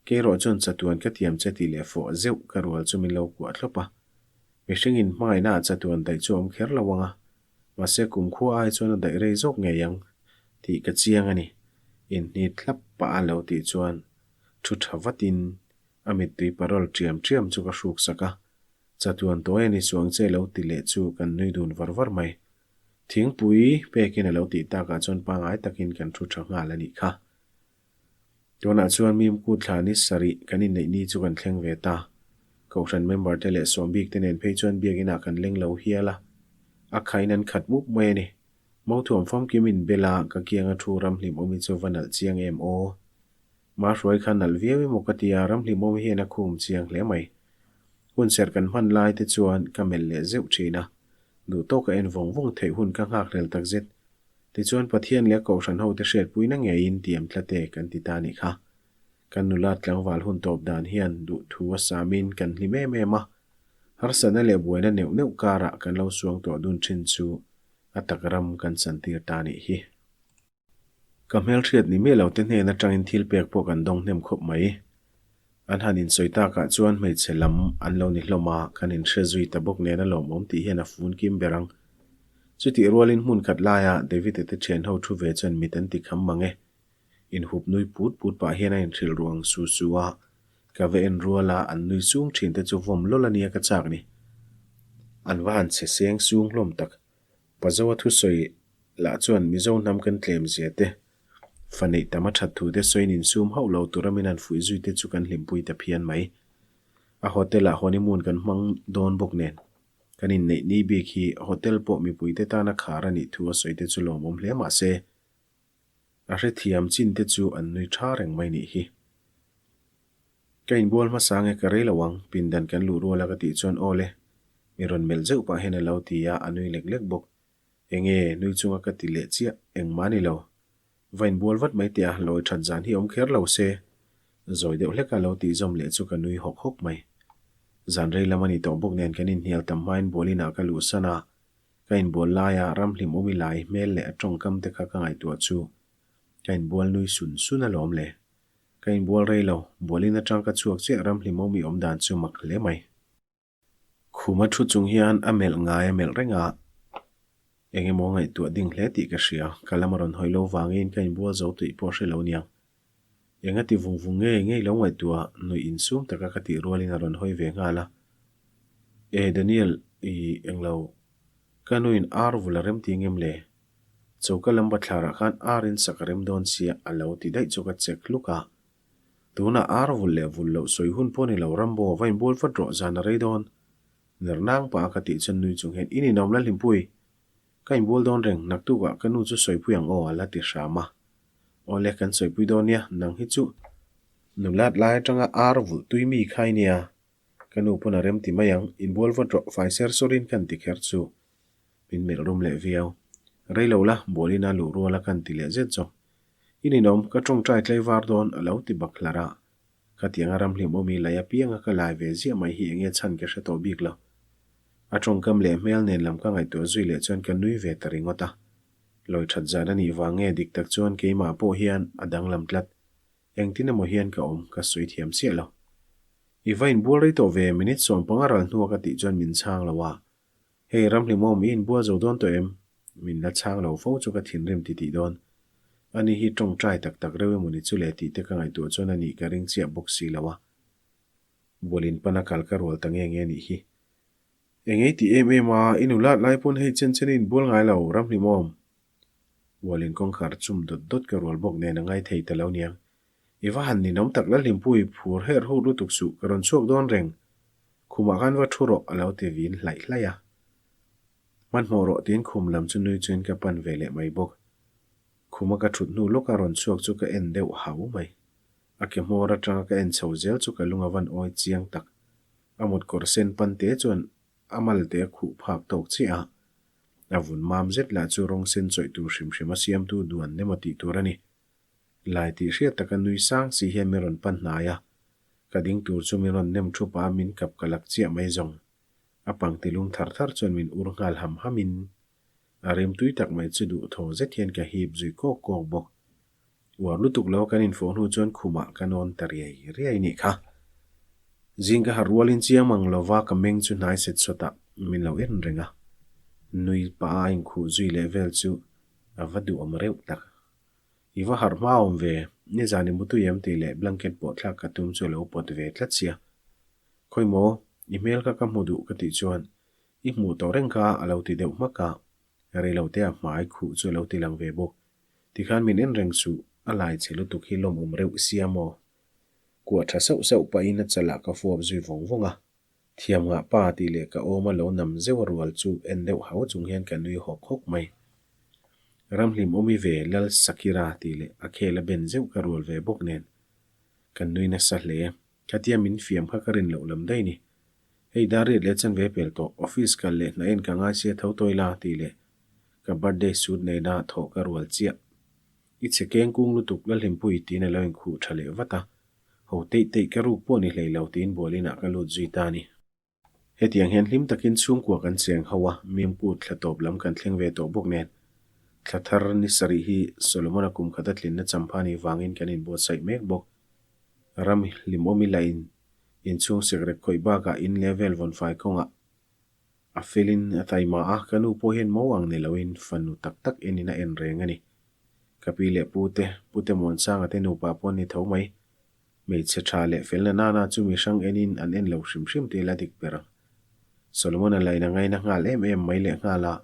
Kei erawh chuan chatuan ka tiam che tih leh fawh zeuh ka rual chu min lo kuah thlawp a. Mihringin hmangaihna ah chatuan daih chu a awm kher lo ang a, mahse kumkhua ai chuan a daih rei zawk ngei ang tih ka chiang a ni. Inhnit thlap pah a lo tih chuan thu tha vatin a mittui parawl ṭiam ṭiam chu ka hruk sak a, chatuan tawi a ni chuang che lo ti leh chu kan nui dun var var mai. Thingpui pekin a lo tih takah chuan pangai takin kan thu tha nghal a nih kha. Tunah chuan Mimku thla ni sarih kan inneih ni chu kan thleng ve ta. Kohhran member te leh sawmbik te nen phei chuan biakinah kan leng lo hial a. A khain an khat mup mai a ni. Mothuam famkim inbel a ka kianga thu Ramhlimawmi chu va nalh chiang em aw. Mahruai kha nalh viau emaw ka ti a, Ramhlimawmi hian a khum chiang hle mai. Hunserh kan hman lai te chuan ka melh leh zeuh thin a. Duh tawka en vawng vawng theih hun ka nghakhlel takzet. Tichuan Pathian leh Kohhran hote hriatpuina ngeiin tiam tlate kan ti ta nih kha. Kan nula tlangval hun tawp dan hian duhthu a samin kan hlim em em a, harsatna leh buaina neuh neuh karah kan lo suang tawh dun thin chu a tak ram kan chantir ta nih hi. Ka hmelhriat ni miah lote hnen atangin thil pek pawh kan dawng hnem khawp mai. An han insawi takah chuan hmeichhe lam an lo ni hlawm a, kan inhre zui ta bawk nen a lawmawm tih hian a fun kim ber ang. Chutih rualin hmun khat laia David-a te thianho thu ve chuan mit an ti kham mang e. Inhup nui put put pah hian a inhrilh ruang su su a, ka va en rual a, an nui sung thin te chu vawm lawlh a nia ka chak ni. An va han chhe seng sung hlawm tak. Pazoa thusawi lah chuan Mizo hnam kan tlem zia te, fa neih tam a that thu te sawiin insum hauh lo tura min han fuih zui te chu kan hlimpui ta phian mai. A hotel ah honeymoon kan hmang dawn bawk nen, kan inneih ni bik hi hotel pawh mipuite tana khar a nih thu a sawi te chu lawmawm hle mah se, a hrethiam chin te chu an nui tha reng mai nih hi. Ka inbual hmasa nge ka rei lo ang, pindan kan luh rual a ka tih chuan aw le, mi rawn melh zeuh pah hian a lo ti a, a nui lek lek bawk. Enge, nui chunga ka ti leh chiah, engmah a ni lo. Va inbual vat mai teh a, lawi that zan hi awm kher lo se. Zawi deuh hlek a lo tih zawm leh chu ka nui hawk hawk mai. Zan rei lam a ni tawh bawk nen kan inhnial tam hmain bualinah ka luhsan a, ka inbual laia ramhlim awmi lai hmel leh a tawngkam te kha ka ngaihtuah chu ka inbual nui sun sun alawm le. Ka inbual rei lo, bualin atang ka chhuak chiah ramhlimawmi awm dan chu mak hle mai. Khuma thu chung hian a melh ngai a melh reng a, eng emaw ngaihtuah ding hle tih ka hria, ka lam a rawn hawi lo vangin ka inbual zo tih pawh hre lo niang. Eng a ti vung vung ngei ngei lo ngaihtuah nuih insum taka ka tih rualin a rawn hawi ve nghal a. E Daniel, i englo, ka nuin ar vul a rem ti ngem le? Choka lam bathlarah khan ar in sak a rem dawn sia a lo ti daih chu ka check hluk a. Tunah ar vul leh vul loh sawi hun pawh ni lo Rambo va inbual vat rawh zan a rei dawn. Ner nang pah a ka tih chuan nui chung hian in inawm la Hlimpui. Ka inbual dawn reng naktukah ka nu chu sawipui ang aw a la ti hram a. Awle kan sawipui dawn nia nang hi chu nulat lai atanga ar vulh tui mi kha i nia. Ka nu pawn a rem ti mai ang inbual vat rawh fai ser sawrin kan ti kher chu. Min melh rum leh viau. Rei lo la, bualin a luh rual a kan ti leh zet zawk. I ninawm, ka tawngtai tlaivar dawn a lo ti bak hlar a. Khatianga ramhlimawmi lei apianga ka lai ve ziah mai hi enge chhan ka hre tawh bik lo. A tawngkam leh hmel nen lam ka ngaihtuah zui leh chuan ka nui ve ta ringawt a. Lawi that zan a nih vang nge dik tak chuan keimah pawh hian a danglam tlat. Engtin emaw hian ka awm, ka sawi thiam chiah lo. I va inbual rei tawh ve, minute 15 ral hnua ka tih chuan min chhang lo a. Hei Ramhlimawm i inbual zo dawn tawh em? Min la chhang lo fo chu ka thinrim ti tih dawn. Ani hi tawngtai tak tak reuh emaw ni chu le tih te ka ngaihtuah chuan ani ka ring chiah bawk si lo a. Bualin pana kal ka rual ta nge nge nih hi. Engei ti em em a, i nulat lai pawn hei chen chen i inbual ngai lo Ramhlimawm. Bualin kawngkhar chum dawt dawt ka rual bawk nen a ngai thei ta lo niang. I va han ninawm tak la Hlimpui, phur herh huk lutuk suh, ka rawn chhuak dawn reng. Khumah khan va thu rawh a lo ti vin hlaih hlaih a. Hmanhmawh rawh tiin khum lam chu nui chuin ka pan ve leh mai bawk. Khuma ka thut hnu lawka rawn chhuak chu ka en deuh hau mai. A ke hmawr atanga ka en chho zel chu ka lung a van awi chiang tak. A mut kawr sen pan te chuan a mal te a khuh phak tawk chiah a. A vun mam zet lah chu rawng sen chawih tur hrim hrim a siamtu duan emaw tih tur a ni. Lai tih hriat taka nui sang si hian min rawn pan hnai a. Ka ding tur chu min rawn nem thup a, min kap ka lak chiah mai zawng. A pangti lum thar thar chuan min ur nghal ham ham in a rim tui tak mai chu duh thaw zet hian ka hip zui kawk kawk bawk. Uar lutuk lo kan infawh hnu chuan khumah ka nawn ta riai riai nih kha. Zing ka harh rualin chiang mang lova ka meng chu hnai set sawtah min lo en reng a. Nui pah a inkhuh zui leh vel chu a va duhawm reuh tak. I va harh hma awm ve, nizan i mutui em tih leh blanket pawh thlak ka tum chu a lo pawt ve tlat sia. Khawi maw, i hmel kha ka hmu duh ka tih chuan i hmuh tawh reng kha a lo ti deuh hmak a, reilote a hmai khuh chu a lo ti lang ve bawk. Tikhan min en reng suh, a lai che lutuk hi lawmawm reuh sia maw? Kuah tha sauh sauh pahin a chalah ka fuap zui vawng vawng a. Thiam ngah pa tih leh ka awma lo nam zeuh a rual chu en deuh hau chung hian ka nui hawk hawk mai. Ramhlim awmi ve Lal Sakira tih leh a khel a ben zeuh ka rual ve bawk nen kan nui nasa hle. Khatia min fiam kha ka rin loh lam daih ni. Hei dar riat leh chanve pel tawh, office kal leh hna en ka ngai sia tho tawi la tih leh ka birthday suit nena thawh ka rual chiah. I chhe keng kung lutuk Lalhlimpui tiin a lo inkhuh tha leh vat a. Ho teih teih ka ruk pawh ni hlei lo tiin bualinah ka lut zui ta a ni. Hetiang hian hlim takin chhungkua kan cheng ho a, Mimkut thla tawp lam kan thleng ve tawh bawk nen. Thla thar ni sarih hi Solomon-a kum khata tlinna champha ni vangin kan inbuatsaih mek bawk. Ram hlimawm i lahin inchhung sekrek khawih bakah in level vawnfai kawngah a felin a taima a, ka nu pawh hian mo ang ni loin fanu tak tak enin a en reng a ni. Ka pi leh pu te, Pu te Muansanga te nupa pawh an ni tho mai. Hmeichhe tha leh felna nana chu mi hrang enin an en lo hrim hrim tih la dik ber ang. Solomon-a lain a ngaina nghal em em mai leh nghal a,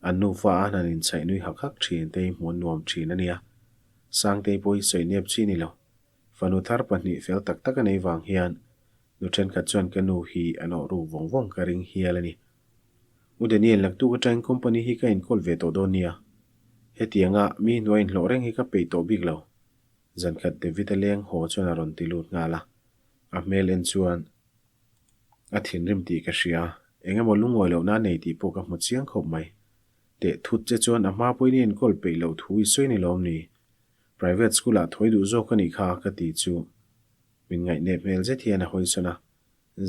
an nufa a hnan inchhaih nui hak hak thin te hi hmuh an nuam thin a nia. Sangtei pawh hi sawi nep chi ni lo. Fanu thar pahnih fel tak tak a nei vang hian nu thenkhat chuan ka nu hi an awh ruk vawng vawng ka ring hial a ni. U Daniel naktuk atangin company hi ka inkawl ve tawh dawn nia. Hetianga mi hnuai inhlawh reng hi ka peih tawh bik lo. Zankhat David-a leng haw chuan a rawn ti lut nghal a, a hmel en chuan a thinrim tih ka hria, eng emaw lungawi lohna a nei tih pawh ka hmu chiang khawp mai. Teh thut che chuan a hma pawhin i enkawl peih loh thu i sawi ni lawm ni? Private school-ah thawi duh zawk a nih kha ka ti chu min ngaihnep hmel zet hian a hawi sawn a,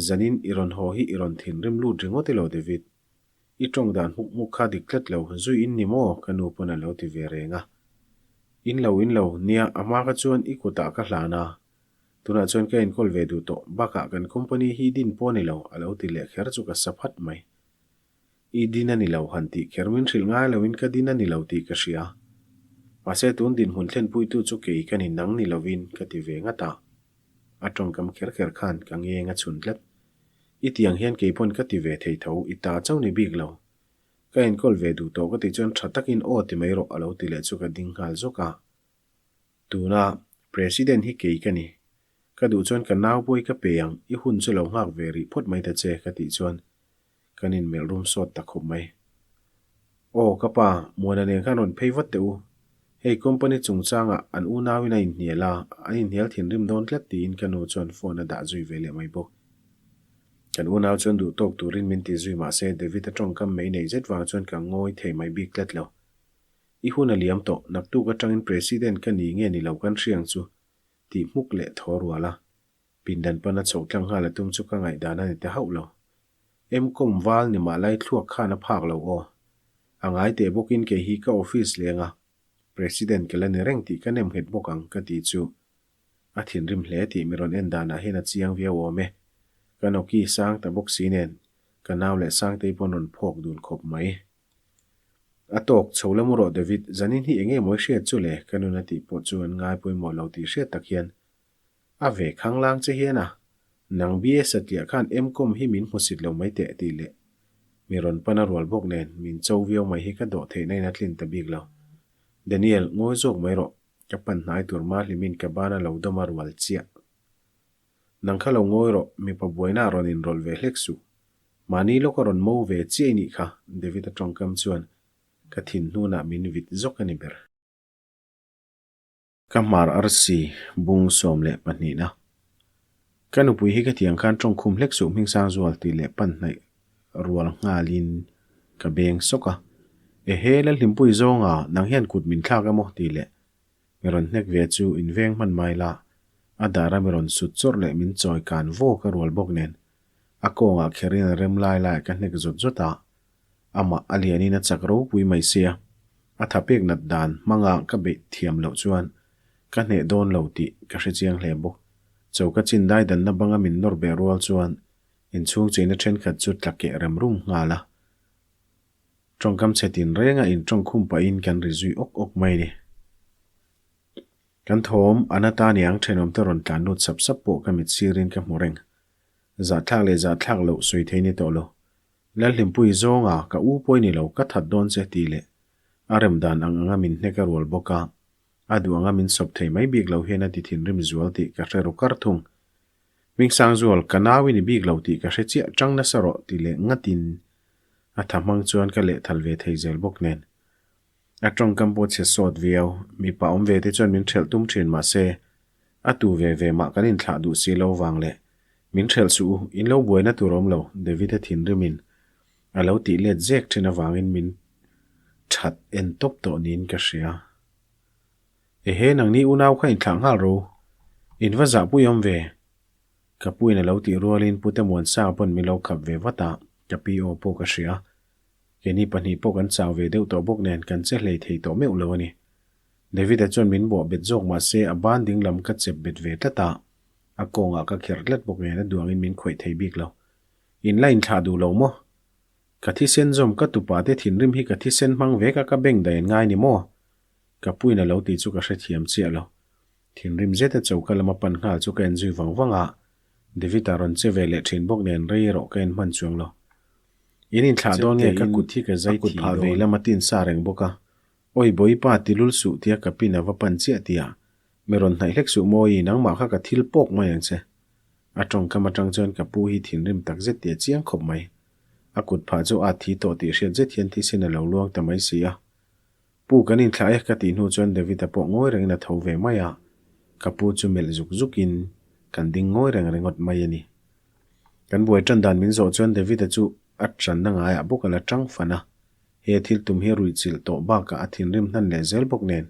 Zanin i rawn haw hi i rawn thinrim lut ringawt ilo David? I tawng dan hmuk hmuk kha dik tlat lo, zui in ni maw? ka nu pawn a lo ti ve reng a. In lo, in lo, nia, a hma kha chuan i kutah ka hlan a. Tunah chuan ka enkawl ve duh tawh, bakah kan company hi din pawh a ni lo, a lo ti leh kher chu ka sa phat mai. I din a ni lo han tih kher min hrilh ngai loin ka din a ni lo tih ka hria. Mahse tun dinhmun thlenpuitu chu kei ka ni nang ni lovin ka ti ve ngat a. A tawngkam kher kher khan ka ngeng a chhun tlat. I tiang hian kei pawn ka ti ve thei tho, i ta chauh ni bik lo. Ka enkawl ve duh tawh ka tih chuan tha takin aw ti mai rawh a lo ti leh chu ka ding nghal zawk a. Tuna President hi kei ka ni. Ka duh chuan ka nau pawh hi ka pe ang, i hun chu lo nghak ve rih phawt mai ta che ka tih chuan kan inmelh rum sawt ta khawp mai. Aw ka pa, Muana nen khan rawn phei vat teh u. Hei company chungchangah an unauin a inhnial a, an inhnial thinrim dawn tlat tiin ka nu chuan phone a dah zui ve leh mai bawk. Kan unau chuan duh tawk turin min ti zui mahse David-a tawngkam mei nei zet vang chuan ka ngawi thei mai bik tlat lo. I hun a liam tawh, naktuk atangin President ka ni nge ni lo kan hriang chu tih hmuk leh thaw rual a. Pindan pana chhoh tlang nghal a tum chu ka ngaihdan a ni ta hauh lo. Emcom val ni mah lai thluak khan a phak lo aw. A ngai teh bawkin kei hi ka office leng a, President ka la ni reng tih ka nem nghet bawk ang ka ti chu. A thinrim hle tih mi rawn en danah hian a chiang viau awm e. Ka nawki sang ta bawk si nen, ka nau leh Sangtei pawn rawn phawk dun khawp mai. A tawk, chho la mu rawh David, zanin hi enge mawi hriat chu le? Ka nun a tih pawh chu an ngai pawimawh lo tih hriat tak hian A ve khanglang che hian a, nang BA satliah khan M-Com hi min hmusit lo mai teh tih leh mi rawn pan a rual bawk nen min cho viau mai hi ka dawh theihna in a tlin ta bik lo. Daniel, ngawi zawk mai rawh, ka pan hnai tur ma hlimin ka ban a lo dawm a rual chiah. Nang kha lo ngawi rawh, mipa buaina a rawn inrawlh ve hlek suh. Mahni lawk a rawn mo ve chiah i nih kha, David-a tawngkam chuan ka thin hnunah min vit zawk a ni ber. Ka hmar arsi bung 12 na. Ka nupui hi ka tiang khan tawngkhum hlek suh hming sang zual tih leh pan hnaih rual nghalin ka beng sawk a. Ehe, Lalhlimpui zawnga nang hian kut min thlak emaw tih leh mi rawn hnek ve chu in veng hman mai la, a dara mi rawn sut chawrh leh min chawi kan vawk a rual bawk nen a kawngah kherin a rem lai lai ka hnek zawt zawt a, amah a lianin a chak ropui mai sia, a tha pek nat dan hmanga ka beih thiam loh chuan ka hneh dawn lo tih ka hre chiang hle bawk. Choka chin dai danna banga min nawr beh rual chuan inchhung cheina thenkhat chu tla keh rem rum nghal a. Tawngkam chhe tin renga intawngkhum pahin kan ri zui awk awk mai a ni. Kan thawm a na ta niang thenawmte rawn tlan lut sap sap pawh ka mit sirin ka hmu reng. Zahthlak leh zahthlak loh sawi thei ni tawh lo. Lalhlimpui zawnga ka u pawi ni lo ka that dawn che tih leh a rem dan ang anga min hnek a rual bawk a, a duh anga min sawp thei mai bik lo hian a ti thinrim zual tih ka hre ru kar thung. Hmingsangzual, ka nau i ni bik lo tih ka hre chiah chang nasa rawh ti leh ngatin a tha hmang chuan ka lehthal ve thei zel bawk nen. A tawngkam pawh chhe sawt viau, mipa awm ve te chuan min hrelh tum thin mahse a tu ve ve mah kan inthlah duh si lo vang leh min hrelh suh u, in lo buaina tur awm lo, David-a thinrimin a lo tih let zek thin avangin min that en tawp tawh niin ka hria. Ehe, nangni unau kha inthlah nghal ro, in va zahpui awm ve. Ka puin a lo tih rualin Pute Muansanga pawn min lo khap ve vat a, ka pi aw pawh ka hria. Keini pahnih pawh kan chau ve deuh tawh bawk nen kan che hlei thei tawh meuh lo a ni. David-a chuan min bawh bet zawk mah se a ban ding lam ka chep bet ve tlat a, a kawngah ka kherh tlat bawk nen a duangin min khawih thei bik lo. In la inthlah duh lo maw? Ka thisen zawm ka tupa te thinrim hi ka thisen hmang vek a ka beng daih an ngai ni maw? Ka puin a lo tih chu ka hrethiam chiah lo. Thinrim zeta choka lama pan nghal chu ka en zui vang vang a, David-a rawn che ve leh thin bawk nen rei erawh ka en hman chuang lo. In inthlah dawn nge ka kut hi ka zai thi dawn. Vei lama tin sa reng bawk a, Awi Bawipa ti lul suh tia ka pin a va pan chiah tia, mi rawn hnaih hlek suh mawi, nangmah kha ka thil pawk mai ang che. A tawngkam atang chuan ka pu hi thinrim tak zet tih a chiang khawp mai. A kut phah chu a thi tawh tih hriat zet hian thisen a lo luang ta mai si a. Pu kan inthlah e ka tih hnu chuan David-a pawh ngawi rengin a tho ve mai a, ka pu chu melh zuk zukin kan ding ngawi reng ringawt mai a ni. Kan buai tan dan min zawh chuan David-a chu a tanna ngaiah bawk a la tang fan a, he thil tum hi ruih chilh tawh bakah a thinrim hnan leh zel bawk nen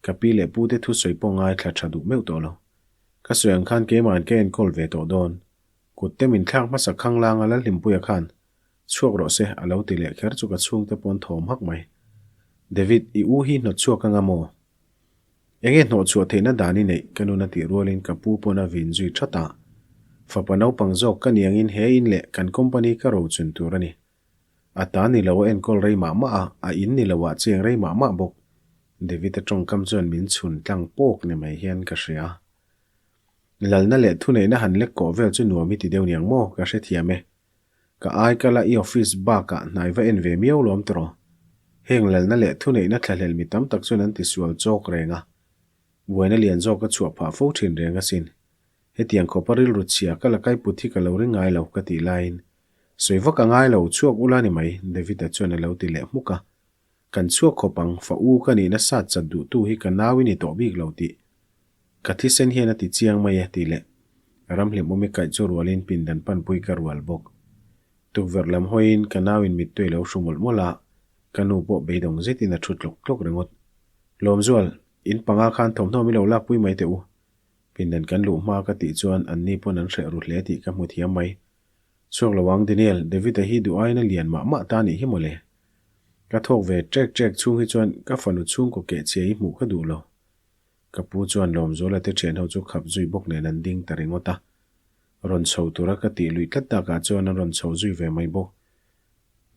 ka pi leh pu te thusawi pawh ngaithla tha duh meuh tawh lo. Ka sawi ang khan keimahin ka enkawl ve tawh dawn. Kut te min thlak hmasa khanglang a Lalhlimpuia khan Chhuak rawh se, a lo ti leh kher chu ka chhungte pawn thawm hak mai. David, i u hi hnawt chhuak anga maw? Enge hnawh chhuah theihna dan i neih? Ka nun a tih rualin ka pu pawn a vin zui that a. Fapa naupang zawk ka ni angin he in leh kan company ka ro chun tur a ni. A ta ni lo a enkawl rei mah mah a, a in ni lo ah cheng rei mah mah bawk. David-a tawngkam chuan min chhun tlang pawk ni mai hian ka hria. Lalna leh thuneihna han lek kawh vel chu nuam i ti deuh niang maw? Ka hrethiam e. Ka ai kal a i office bakah hnai va en ve miau lawm tawh. Heng lalna leh thuneihna thlahlel mi tam tak chuan an tisual chawk reng a. Buaina lian zawk a chhuah phah fo thin reng asin. Hetiang khawpa rilru chhia ka la kai put hi ka lo ring ngai lo ka tih laiin sawi vak a ngai lo chhuak ula ni mai David-a chuan a lo ti leh hmuk a. Kan chhuak khawp ang, fa u ka nihna sat chat duhtu hi ka nau i ni tawh bik lo tih ka thisen hian a ti chiang mai e tih leh ramhlim awmi kaih chu rualin pindan panpui ka rual bawk. Tukverh lam hawiin ka nauin mittui lo hru mawlh mawlh a, ka nu pawh beidawng zetin a thu tlawk tlawk ringawt. Lawmzual, in panga khan thawmhnaw mi lo lakpui mai teh u. Pindan kan luh hma ka tih chuan anni pawn an hreh ru hle tih ka hmu thiam mai. Chhuak lo ang Daniel, David-a hi duh aiin a lian mah mah ta nih hi mawle. Ka thawk ve ṭek ṭek chhung hi chuan ka fanu chhungkaw kehchhia hi hmuh ka duh lo. Ka pu chuan Lawmzuala te ṭhian ho chu khap zui bawk nen an ding ta ringawt a. Rawn chho tura ka tih luih tlat takah chuan an rawn chho zui ve mai bawk.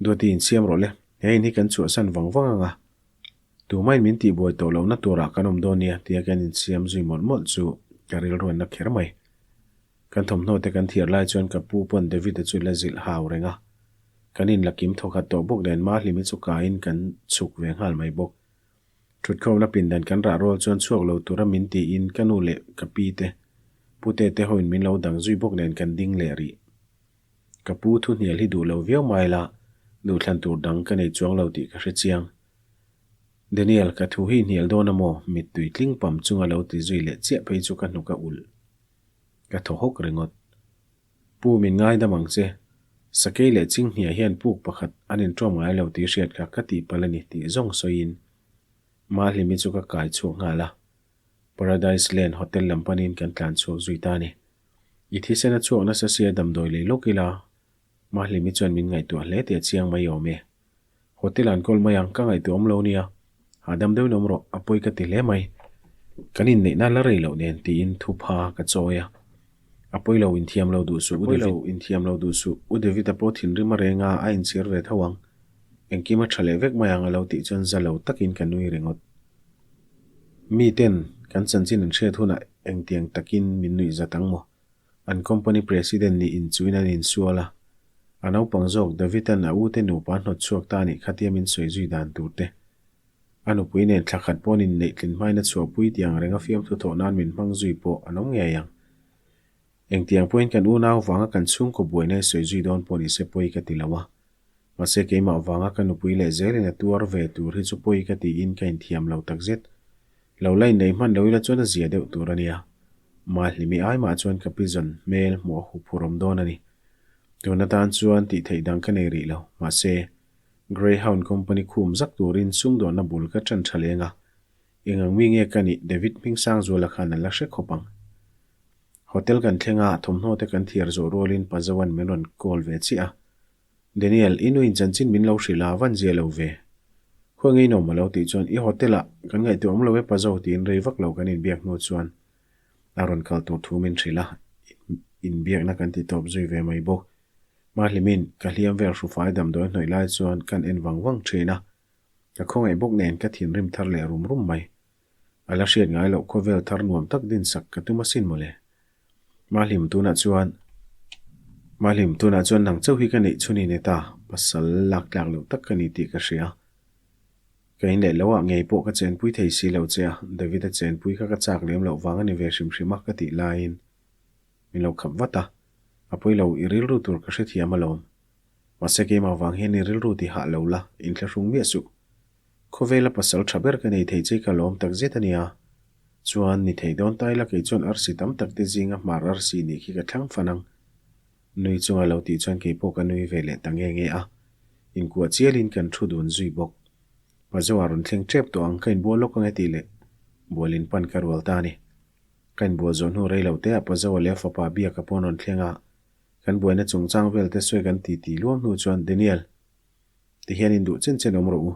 Duati insiam rawh le, he in hi kan chhuahsan vang vang ang a. Tumain min tihbuai tawh lohna turah kan awm dawn nia tia kan insiam zui mawlh mawlh chu ka rilruanna kher mai. Kan thawmhnaw te kan thiar lai chuan ka pu pawn David-a chu la zilh hau reng a. Kan in la kim thawkhat tawh bawk nen Mahlimi chu kaiin kan chhuk ve nghal mai bawk. Thutkhawmna pindan kan rah rual chuan chhuak lo tura min tiin ka nu leh ka pi te, pute te hoin min lo dang zui bawk nen kan ding leh rih. Ka pu thu hnial hi duh lo viau mai la, duhthlan tur dang ka nei chuang lo tih ka hre chiang. Daniel, ka thu hi hnial dawn a maw? Mittui tling pam chunga lo ti zui leh chiah phei chu ka hnuk a ulh. Ka thaw hawk ringawt. Pu min ngaidam ang che. Sakei leh Chinghnia hian puk pakhat an inṭawm ngai lo tih hriat kha ka tihpalh a ni tih zawng sawiin Mahlimi chu ka kai chhuak nghal a. Paradise Lane Hotel lam panin kan tlan chhuak zui ta a ni. I thisen a chhuak nasa sia damdawi lei lawk ila Mahlimi chuan min ngaihtuah hle tih a chiang mai awm e. Hotel an kawl mai ang, ka ngaihtuah awm lo nia. Hahdam deuhin awm rawh, a pawi ka ti hle mai. Kan inneihna la rei loh nen tiin thupha ka chawi a. A pawi lo inthiam lo duh suh U David. Inthiam lo duh suh U David a pawh thinrim a reng a, a inchhir ve tho ang. Engkim a tha leh vek mai ang a lo tih chuan za lo takin ka nui ringawt. Mi ten kan chanchin an hriat hunah engtiang takin min nuih zat ang maw? An company president nih inchuin an insual a, a naupang zawk David-a'n a ute nupa hnawt chhuak ta anih khatia min sawi zui dan tur te. A nupui nen thla khat pawn inneih tlin hmain a chhuahpui tih ang renga fiamthu thawh nan min hmang zui pawh an awm ngei ang. Engtiang pawhin kan unau vanga kan chhungkaw buaina i sawi zui dawn pawh nise pawi ka ti lo a. Mahse keimah vanga ka nupui leh zelin a tuar ve tur hi chu pawi ka tiin ka inthiam lo takzet. Lo la inneih hman lo ila chuan a zia deuh tur a nia. Mahlimi ai mah chuan ka pizawn hmel hmuh a huphurh awm dawn a ni. Tun atan chuan tih theih dang ka nei rih lo. Mahse, Greyhound company khum zak turin sumdawnna bul ka ṭan ṭha leng a. Eng ang mi nge ka nih David Hmingsangzuala khan a la hre khawp ang. Hotel kan thleng a, thawmhnaw te kan thiar zawh rualin Pazoan min rawn call ve chiah a. Daniel, i nuin chanchin min lo hrilh a, van zia lo ve. Khawi ngei nawm a lo tih chuan i hotel ah kan ngaihtuah awm lo e Pazo tiin rei vak lo kan inbiak hnu chuan a rawn kal tur thu min hrilh a, inbiakna kan ti tawp zui ve mai bawk. Mahlimin ka hliam vel hrufai damdawi hnawih lai chuan kan en vang vang thin a, ka khawngaih bawk nen ka thinrim thar leh rum rum mai. A la hriat ngai loh khawvel thar nuam tak dinsak ka tum asin mawle. Mahlim tunah chuan Mahlim tunah chuan nang chauh hi ka neih chhun in e ta, pasal lak tlak loh tak ka ni tih ka hria. Ka in leh loah ngei pawh ka chenpui thei si lo che a, David-a chenpui kha ka chak lem loh vang a ni ve hrim hrim a ka tih laiin min lo khap vat a, a pawi lo i rilru tur ka hrethiam alawm. Mahse keimah vang hian i rilru ti hah lo la, inthlahrung miah suh. Khawvela pasal tha ber ka nei thei che ka lawm tak zet a nia. Chuan, ni thei dawn ta ila kei chuan arsi tam tak te zinga hmar arsi nih khi ka thlang fan ang. Nui chunga lo tih chuan kei pawh ka nui ve leh ta nge nge a. Inkuah chialin kan thu dun zui bawk. Pazoa rawn thleng tep tawh ang ka inbual lawk ang e tih leh bualin pan ka rual ta a ni. Ka inbual zawh hnu rei lo te ah Pazoa leh a fapa Biaka pawh an rawn thleng a. Kan buaina chungchang vel te sawi kan ti ti luam hnu chuan Daniel, Ti hian in duh chen chen awm rawh u.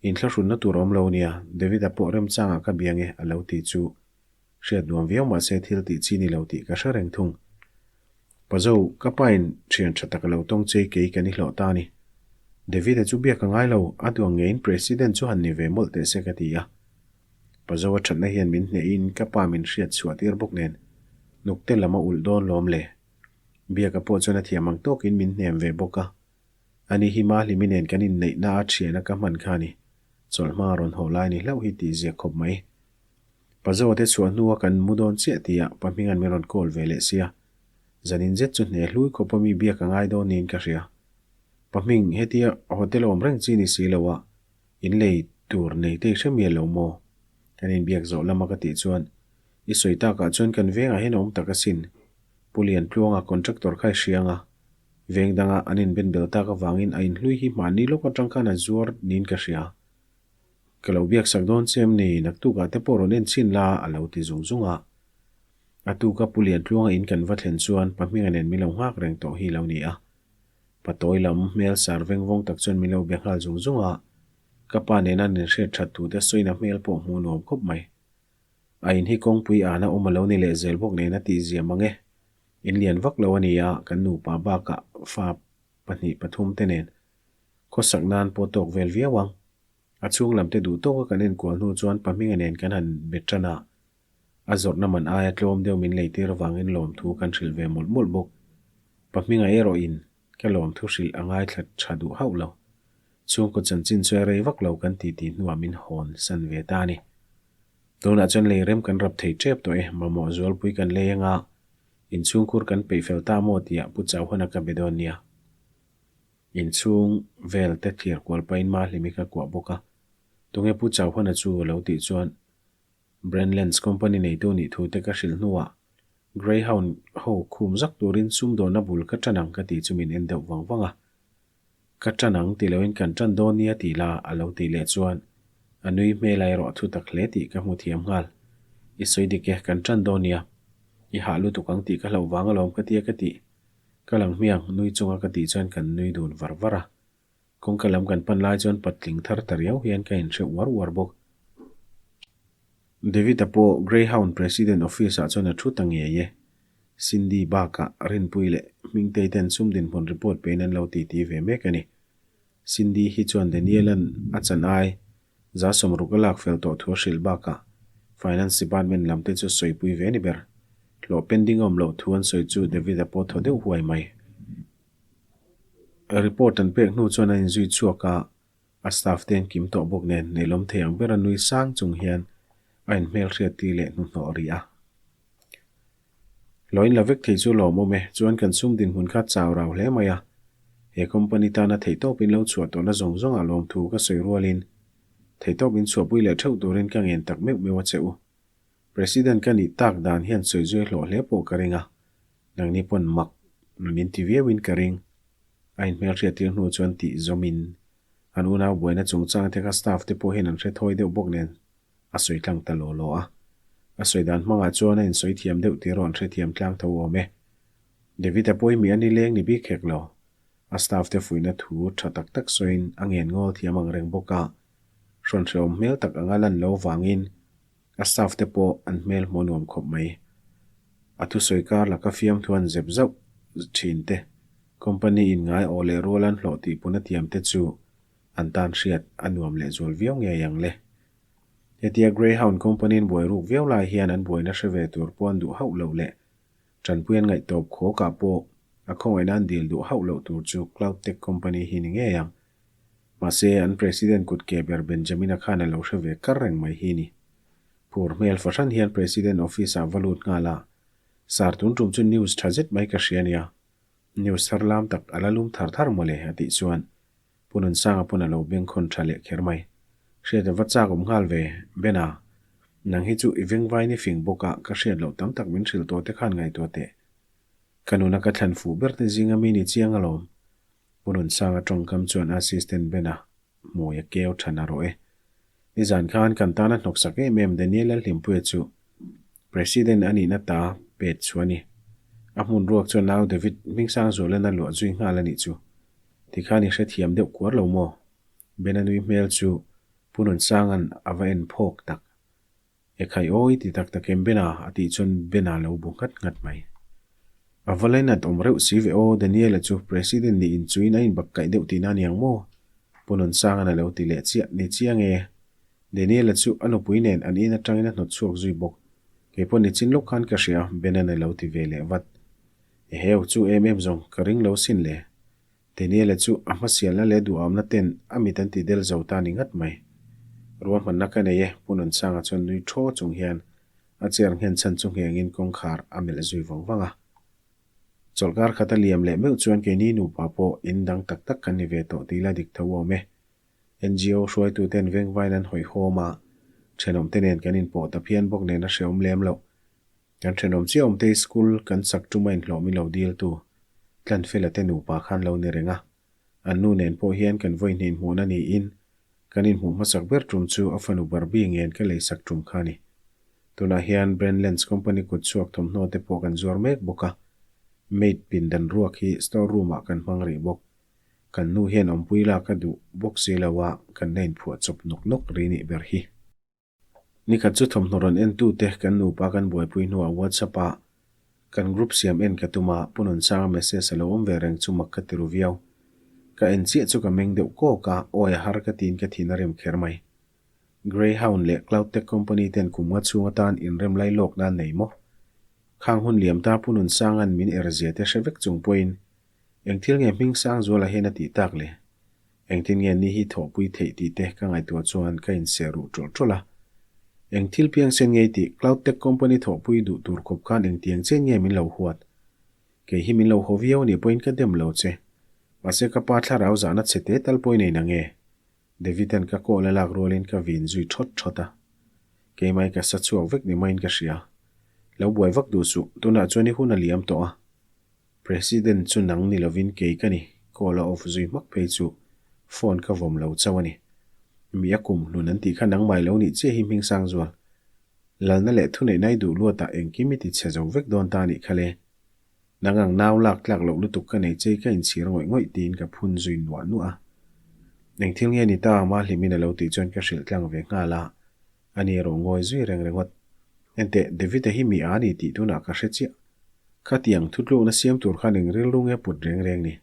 In thlahrunna tur a awm lo nia, David-a pawh remchangah ka bia nge a lo ti chu hriat nuam viau mahse thil tih chi ni lo tih ka hre reng thung. Pazo, ka pa in thian tha tak a lo tawng chei kei kan i hlawh ta a ni. David-a chu biak a ngai lo, a duang ngeiin President chu han ni ve mawlh teh se ka ti a. Pazo a thatna hian min hnehin ka pa min hriat chhuah tir bawk nen hnukte lam a ulh dawn lawm le. Biaka pawh chuan a thiam ang tawkin min hnem ve bawk a. Ani hi Mahlimi nen kan inneihna a thiana ka hman kha a ni. Chawlhma a rawn haw lai ni hlauh hi tih ziak khawp mai. Pazaw te chhuah hnua kan mu dawn chiah tihah pa hminga'n min rawn call ve leh sia. Zanin zet chu hne hlui khawpa mi biak a ngai dawn niin ka hria. Pa hming, hetia hotel a awm reng chi ni si lo a, in lei tur nei te i hre mial lo maw? Kan inbiak zawh lama ka tih chuan, I sawi takah chuan kan vengah hian a awm tak asin. Pu Liantluanga contractor kha i hria anga, Veng danga an inben bel tak avangin a inhlui hi hmanni lawk atang khan a zuar niin ka hria. Ka lo biak sak dawn che em ni, naktukah te pawh rawn en chhin la a lo ti zung zung a. A tuka Pu Liantluanga in kan va thlen chuan pa Hminga nen min lo nghak reng tawh hi lo ni a. Pa tawi lam hmel sar veng vawng tak chuan min lo be nghal zung zung a. Ka pa nena an inhriat that thu te sawina hmel pawh hmuh nuam khawp mai. A in hi kawngpui ana awm a lo ni leh zel bawk nen a tihzia mang e. In lian vak lo a ni a, kan nupa bakah fa pahnih pathum te nen khawsak nan pawh tawk vel viau ang. A chhung lam te duh tawka kan enkual hnu chuan Pahminga nen kan han be tan a, a zawrhna man aia tlawm deuh min leitir avangin lawmthu kan hrilh ve mawlh mawlh bawk. Pahminga erawhin ka lawmthu hrilh a ngaithla tha duh hauh lo. Chhungkaw chanchin chu a rei vak lo kan titi hnuah min hawn san ve ta a ni. Tunah chuan lei rem kan rap thei tep tawh e, mamawh zualpui kan lei anga. Inchhungkhur kan peih fel ta maw tihah Pu Chauhana ka be dawn nia. Inchhung vel te thlir kual pahin Mahlimi ka kuah bawk a. Tunge Pu Chauhana chu a lo tih chuan Brandlands company neitu nih thu te ka hrilh hnuah Greyhound ho khum zak turin sumdawnna bul ka tan ang ka tih chu min en deuh vang vang a. Ka tan ang ti loin kan tan dawn nia tih la a lo tih leh chuan a nui hmel a erawh thu tak hle tih ka hmu thiam nghal. I sawi dik e, kan tan dawn nia. I hah lutuk ang tih ka hlauh vang alawm ka tia ka tih. Ka lang hmiang nui chunga ka tih chuan kan nui dun var var a. Kawngka lam kan pan lai chuan patling thar ta riau hian ka inhre uar uar bawk. David-a pawh Greyhound President Office-ah chuan a thu ta ngei e. Cindy bakah Rinpui leh Hmingtei ten sum dinhmun report pein an lo titi ve mek a ni. Cindy hi chuan Daniel-a'n a chan ai za 60 a lak fel tawh thu a hrilh bakah Finance Department lam te chu sawipui ve a ni ber. Hlawh pending a awm loh thu an sawi chu David-a pawh thaw deuh huai mai. Report an pek hnu chuan a inzui chhuak a, A staff te an kim tawh bawk nen nelawm thei ang ber a nui sang chung hian a inhmelhriat ti leh hnuhnawh rih a. Lo inla vek thei chu lawmawm e, chuan kan sum dinhmun kha chau rau hle mai a. He company tana theihtawpin lo chhuah tawhna zawng zawngah lawmthu ka sawi rualin theihtawpin chhuahpui leh theuh turin ka ngen tak meuh meuh a che u. President ka nih tak dan hian sawi zui hlawh hle pawh ka ring a, nangni pawn mak min ti viauin ka ring. A inhmelhriat tir hnu chuan tih zawmin an unau buaina chungchang te kha staff te pawh hian an hre thawi deuh bawk nen a sawi tlang ta law law a. A sawi dan hmangah chuan a insawi thiam deuh tih erawh an hrethiam tlang tho awm e. David-a pawimih a ni leng ni bik hek lo. A staff te fuihna thu tha tak tak sawiin a ngen ngawl thiam ang reng bawk a. Hrawn hrehawm hmel tak anga lan lo vangin A staff te pawh an hmel hmuh nuam khawp mai. A thusawi kar laka fiamthu an zep zauh thin te, company in ngai awh leh rual an hlawh tih pun a tiam te chu an tan hriat a nuam leh zual viau ngei ang le. Hetia Greyhound company an buai ruk viau lai hian an buaina hre ve tur pawh an duh hauh loh leh tanpui an ngaihtawp khawkah pawh a khawngaihna an dil duh hauh loh tur chu Cloud Tech company hi ni ngei ang. Mahse, an President kut ke ber Benjamin-a khan a lo hre ve kar reng mai hi ni. Phur hmel fahran hian President office-ah va lut nghal a, Sir tun tum chu news tha zet mai ka hria nia. News thar lam tak a la lum thar thar mawle a tih chuan Pu Nunsanga pawn a lo bengkhawn tha leh kher mai. Hriat a va chak awm nghal ve, Bena. Nang hi chu i vengvain i fing bawk a, ka hriat loh tam tak min hrilh tawh te khan ngaihtuah teh. Ka nuna ka thlan fuh ber te zinga mi ni chiang alawm. Pu Nunsanga tawngkam chuan Assistant Bena hmui a keu tha na rawh e. Nizan khan kan tana hnawksak em em Daniel Lalhlimpuia chu President a nihna ta pet chu a ni. A hmun ruak chuan nau David Hmingsangzualana luah zui nghal a nih chu. Tikhan i hrethiam deuh kuar lo maw? Bena nui hmel chu Pu Nunsanga'n a va en phawk tak. Ekhai awi ti tak tak em Bena? a tih chuan Bena lo bu nghat nghat mai. A va lainat awm reuh si ve aw, Daniela chu President nih inchuin a inbak kaih deuh tihna a niang maw? Pu Nunsanga'n a lo ti leh chiah, Ni chiang e. Daniela chu a nupui nen an in atangin a hnawt chhuak zui bawk. Kei pawh nichin lawk khan ka hria, Bena'n a lo ti ve leh vat. Eheu, chu em em zawng, ka ring lo sin le. Daniela chu a hmasialna leh duhawmna ten a mit an ti del zo ta ni ngat mai. Ruahmanna ka nei e, Pu Nunsanga chuan nui thaw chung hian a chair nghen chhan chu nghengin kawngkhar a melh zui vang vang a. Chawlhkar khat a liam leh meuh chuan keini nupa pawh in dang tak tak kan ni ve tawh tih la dik tho awm e. NGO hruaituten vengvain an hawihhawm a, thenawmte nen kan inpawh ta phian bawk nen a hrehawm lem loh. Kan thenawm chiah awmte school kan sak tum a inhlawh min lo dil tu Tlanfela te nupa khan lo ni reng a. An nu nen pawh hian kan vawi hnih inhmuhna niin kan inhmuh hmasak ber tum chu a fanu Barbie ngen ka lei sak tum kha a ni. Tunah hian Brandlands company kut chhuak thawmhnaw te pawh kan zuar mek bawk a. Maid pindan ruak hi store room ah kan hmang rih bawk. Kan nu hian awmpui lak a duh bawk si lo a, kan la inphuah chawp nawk nawk ri nih ber hi. Nikhat chu thawmhnaw rawn en tute kan nupa kan buaipui hnuah WhatsApp ah kan group siam en ka tum a, Pu Nunsanga message a lo awm ve reng chu mak ka ti ru viau. Ka en chiah chu ka meng deuh kawk a, awi a har ka tiin ka thin a rem kher mai. Greyhound leh Cloud Tech Company ten kum nga chhung atan inrem lai lawk nan nei maw? Khang hun liam ta Pu Nunsanga'n min er zia te hre vek chung pawhin eng thil nge Hmingsangzuala hian a tih tak le? Engtin nge ni hi thawhpui theih tih te ka ngaihtuah chuan ka inserh ruh ṭawlh ṭawlh a. Eng thil piangsen nge i tih? Cloud Tech Company thawhpui duh tur khawp khan engtiang chen nge min lo huat? Kei hi min lo haw viau a nih pawhin ka dem lo che. Mahse ka pa thlarau zahna chhe te tal pawhin ei na nge? David-a'n ka call a lak rualin ka vin zui thawt thawt a. Keimai ka sa chhuak vek ni maiin ka hria. Lo buai vak duh suh, tunah chuan i hun a liam tawh a. President chu nang ni lovin kei ka ni, call a off zui hmak phei chu phone ka vawm lo chauh a ni. Mi a kum hlun an tih kha nangmah i lo nih chiah hi hming sang zual. Lalna leh thuneihna i duh luatah engkim i ti chhe zo vek dawn ta a nih kha le. Nang ang nau lak tlak loh lutuk ka nei che ka inchhir ngawih ngawih tiin ka phun zui nuah nuah a. Eng thil nge ni ta ama hlimin a lo tih chuan ka hrilh tlang ve nghal a, ani erawh ngawi zui reng ringawt. Enteh, David-a hi mi a ni tih tunah ka hre chiah. Khatiang thutlukna siam tur khan eng rilru nge put reng reng ni?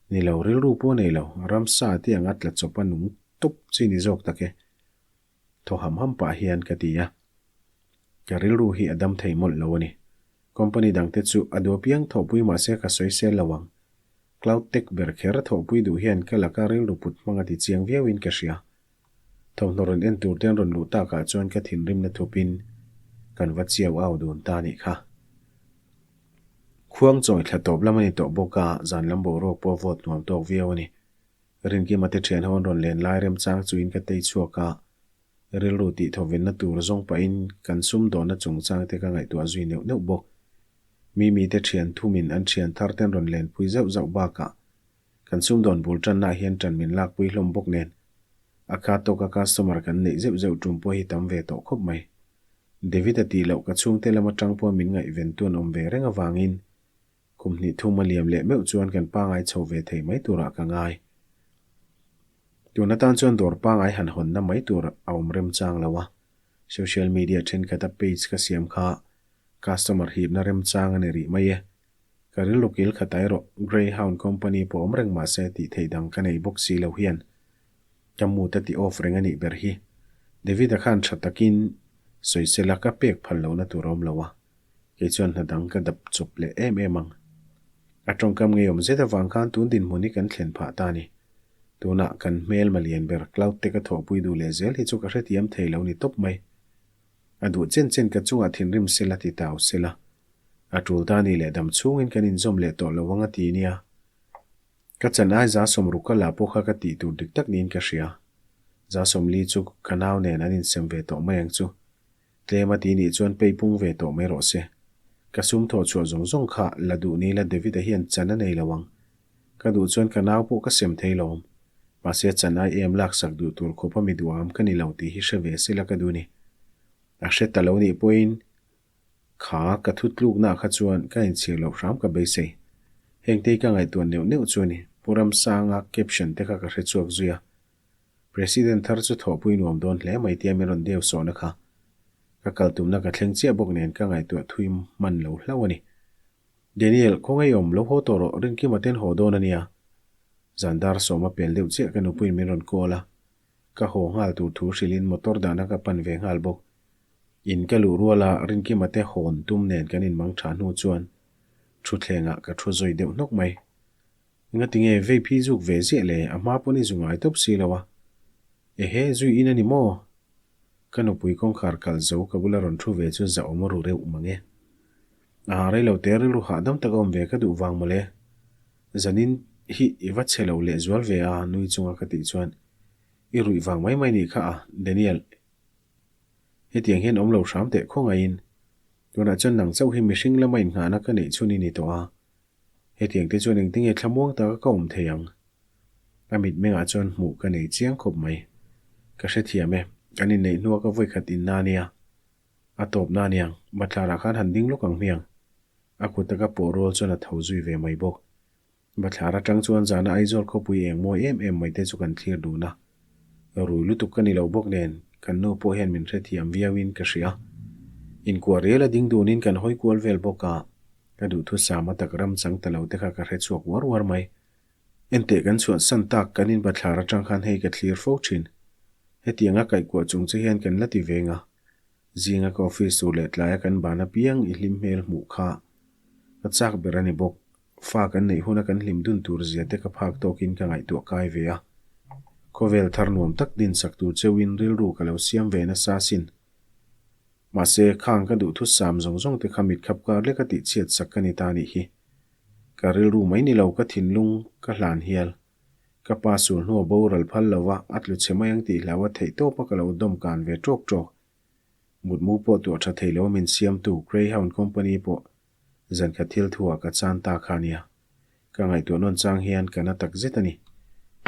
Ni lo, rilru pawh nei lo, ramsa te anga tla chawp a nung tawp chi ni zawk tak e. Thaw ham ham pah hian ka ti a. Ka rilru hi a dam thei mawlh lo a ni. Company dangte chu a duh apiang thawhpui mahse ka sawi sel lo ang. Cloud Tech ber kher thawhpui duh hian ka laka rilru put hmang a ti chiang viauin ka hria. Thawmhnaw rawn en tur te an rawn luh takah chuan ka thinrimna thupin kan va chiau au dun ta nih kha. Khuang chawi thla tawp lam a ni tawh bawk a, zan lam boruak pawh a vawt nuam tawk viau a ni. Rinkima te thian ho an rawn len lai remchang chuin ka tei chhuak a, rilru tih thawvenna tur zawng pahin kan sumdawnna chungchang te ka ngaihtuah zui neuh neuh bawk. Mimi te thian thumin an thian thar ten rawn lenpui zauh zauh bakah kan sumdawn bul tannaah hian tan min lakpui hlawm bawk nen a kha tawka customer kan neih zeuh zeuh tum pawh hi tam ve tawh khawp mai. David-a tih loh ka chhungte lam atang pawh min ngaihven tu an awm ve reng avangin Kum hnih thum a liam leh meuh chuan kan pangai chho ve thei mai turah ka ngai. Tun atan chuan dawr pangai han hawnna mai tur a awm remchang lo a, social media thenkhat a page ka siam kha customer hipna remchang a ni rih mai e. Ka rilru kil khat erawh Greyhound company pawh awm reng mahse tih theih dang ka nei bawk si lo hian ka mood a ti off reng a nih ber hi. David-a khan tha takin sawisela ka pek phal lohna tur a awm lo a. Kei chuan hna dang ka dap chawp leh em em ang. A tawngkam ngeiawm zet avang khan tun dinhmun hi kan thlen phah ta a ni. Tunah kan hmel malian ber Cloud te ka thawhpui duh leh zel hi chu ka hrethiam thei lo ni tawp mai. A duh chen chen ka chungah thinrim sela ti tau sela. A tul ta ni leh dam chhungin kan inzawm leh tawh lo ang a ti nia. Ka chan ai za sawmruk ka la pawh kha ka tih tur dik tak niin ka hria. Za 40 chu ka nau nen an insem ve tawh mai ang chu. Tlem a ti nih chuan pei pung ve tawh mai rawh se. Ka sum thawh chhuah zawng zawng kha la duh ni la David-a hian chan a nei lo ang. Ka duh chuan ka nau pawh ka sem thei lo. Mahse chan ai em laksak duh tur khawp a mi duham ka ni lo tih hi hre ve sela ka duh ni. A hre ta lo nih pawhin kha ka thu tluknaah kha chuan ka inchhir loh hram ka beisei. Hengte hi ka ngaihtuah neuh neuh chu a ni. Pu Ramsanga caption te kha ka hre chhuak zui a. President thar chu thawhpui nuam dawn hle mai tia min rawn deu sawhna kha. Ka kal tumna ka thleng chiah bawk nen ka ngaihtuah thui hman lo hlauh a ni. Daniel, khawngaih awm, lo haw tawh rawh, Rinkima ten haw dawn a nia. Zan dar sawma pel deuh chiah ka nupuiin min rawn call a. Ka haw nghal tur thu hrilhin motor dahna ka pan ve nghal bawk. In ka luh ruala Rinkima te hawn tum nen kan inmang tha hnu chuan thutthlengah ka thu zawi deuh hnawk mai. Engati nge vei phi zuk ve ziah le, a hma pawn i zu ngai tawp si lo a. Ehe, zui in a ni maw? Ka nupui kawngkhar kalh zo ka bula rawn thu ve chu za awm ru reuh mang e. A rei lo te rilru hahdam taka awm ve ka duh vang mawle. Zanin hi i va chhe lo leh zual ve a nui chunga ka tih chuan i ruih vang mai mai nih kha a, Daniel. Hetiang hian awm lo hram teh khawngaihin. Tunah chuan nang chauh hi mihring lama inngahna ka neih chhun i ni tawh a. Hetiang te chuan engtinge thlamuang taka ka awm thei ang? A mitmengah chuan hmuh ka nei chiang khawp mai. Ka hrethiam e, kan inneih hnua ka vawikhat inna a nia. A tawpna a niang, Bathlarah khan han ding lawk ang hmiang. A kut taka pawh rual chuan a tho zui ve mai bawk. Bathlar atang chuan zana Aizawl khawpui eng mawi em em mai te chu kan thlir dun a. Rui lutuk ka ni lo bawk nen, kan nu pawh hian min hrethiam viauin ka hria. Inkuah rial a ding dunin kan hawi kual vel bawk a. Ka duhthusam a tak ram chang ta lo te kha ka hre chhuak uar uar mai. Enteh kan chhuah san tak kan in bathlar atang khan hei ka thlir fo thin. Hetiang a kaihkuah chung che hian kan la ti veng a. Zinga ka office tur leh tlaia kan ban apiang i hlim hmel hmuh kha ka chak ber a ni bawk. Fa kan neih huna kan hlim dun tur zia te ka phak tawkin ka ngaihtuah kai ve a. Khawvel thar nuam tak din sak tur cheuhin rilru ka lo siam ve nasa sin. Mahse, khang ka duhthusam zawng zawng te kha mitkhap kar leka tihchhiat sak ka ni ta nih hi. Ka rilru mai ni lo ka thinlung ka hlan hial. Ka pa sul hnu a boral phal lo va, a tlu chhe mai ang tih hlau a theih tawp a ka lo dawm kan ve ṭawk ṭawk. Mutmu pawh tuah ṭha thei lo min siamtu Greyhound Company pawh zan khat thil thu ah ka chan ta kha nia. Ka ngaihtuah nawn chang hian ka na tak zet a ni.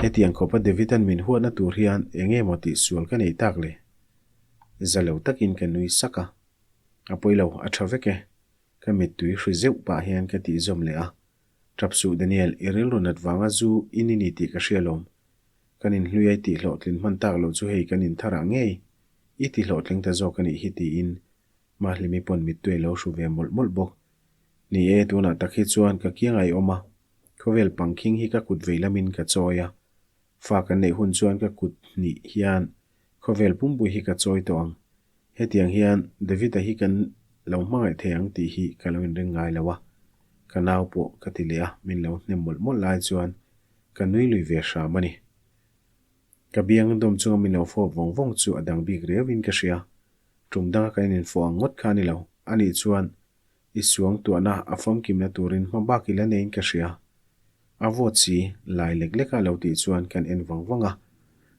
Hetiang khawpa David-a'n min huatna tur hian eng nge maw tih sual ka nei tak le? Za lo takin ka nui sak a. A pawi lo, a ṭha vek e. Ka mittui hri zeuh pah hian ka tih zawm leh a. Ṭap suh Daniel, i rilru nat vanga zu in i ni tih ka hria lawm. Kan inhlui ai tih hlawhtlin hman tak lo chu hei kan intharah ngei i ti hlawhtling ta zawk a nih hi tiin Mahlimi pawn mittui a lo hru ve mawlh mawlh bawk. Ni e, tunah tak hi chuan ka kiang ai awm a, khawvel pangkhing hi ka kut vei lamin ka chawi a. Fa kan neih hun chuan ka kut hnih hian khawvel pumpui hi ka chawi tawh ang. Hetiang hian David-a hi kan lo hmangaih thei ang tih hi ka lo inring ngai lo a. Ka nau pawh ka ti leh a, min lo hnem mawlh mawlh lai chuan ka nui lui ve hram a ni. Ka biang dawm chunga min lo fawp vawng vawng chu a dang bik riauin ka hria. Tum danga kan ininfawh ang ngawt kha a ni lo. Anih chuan i suang tuahna a famkimna turin hma bak i la neiin ka hria. A vawt si, lai lek leka lo tih chuan kan en vang vang a.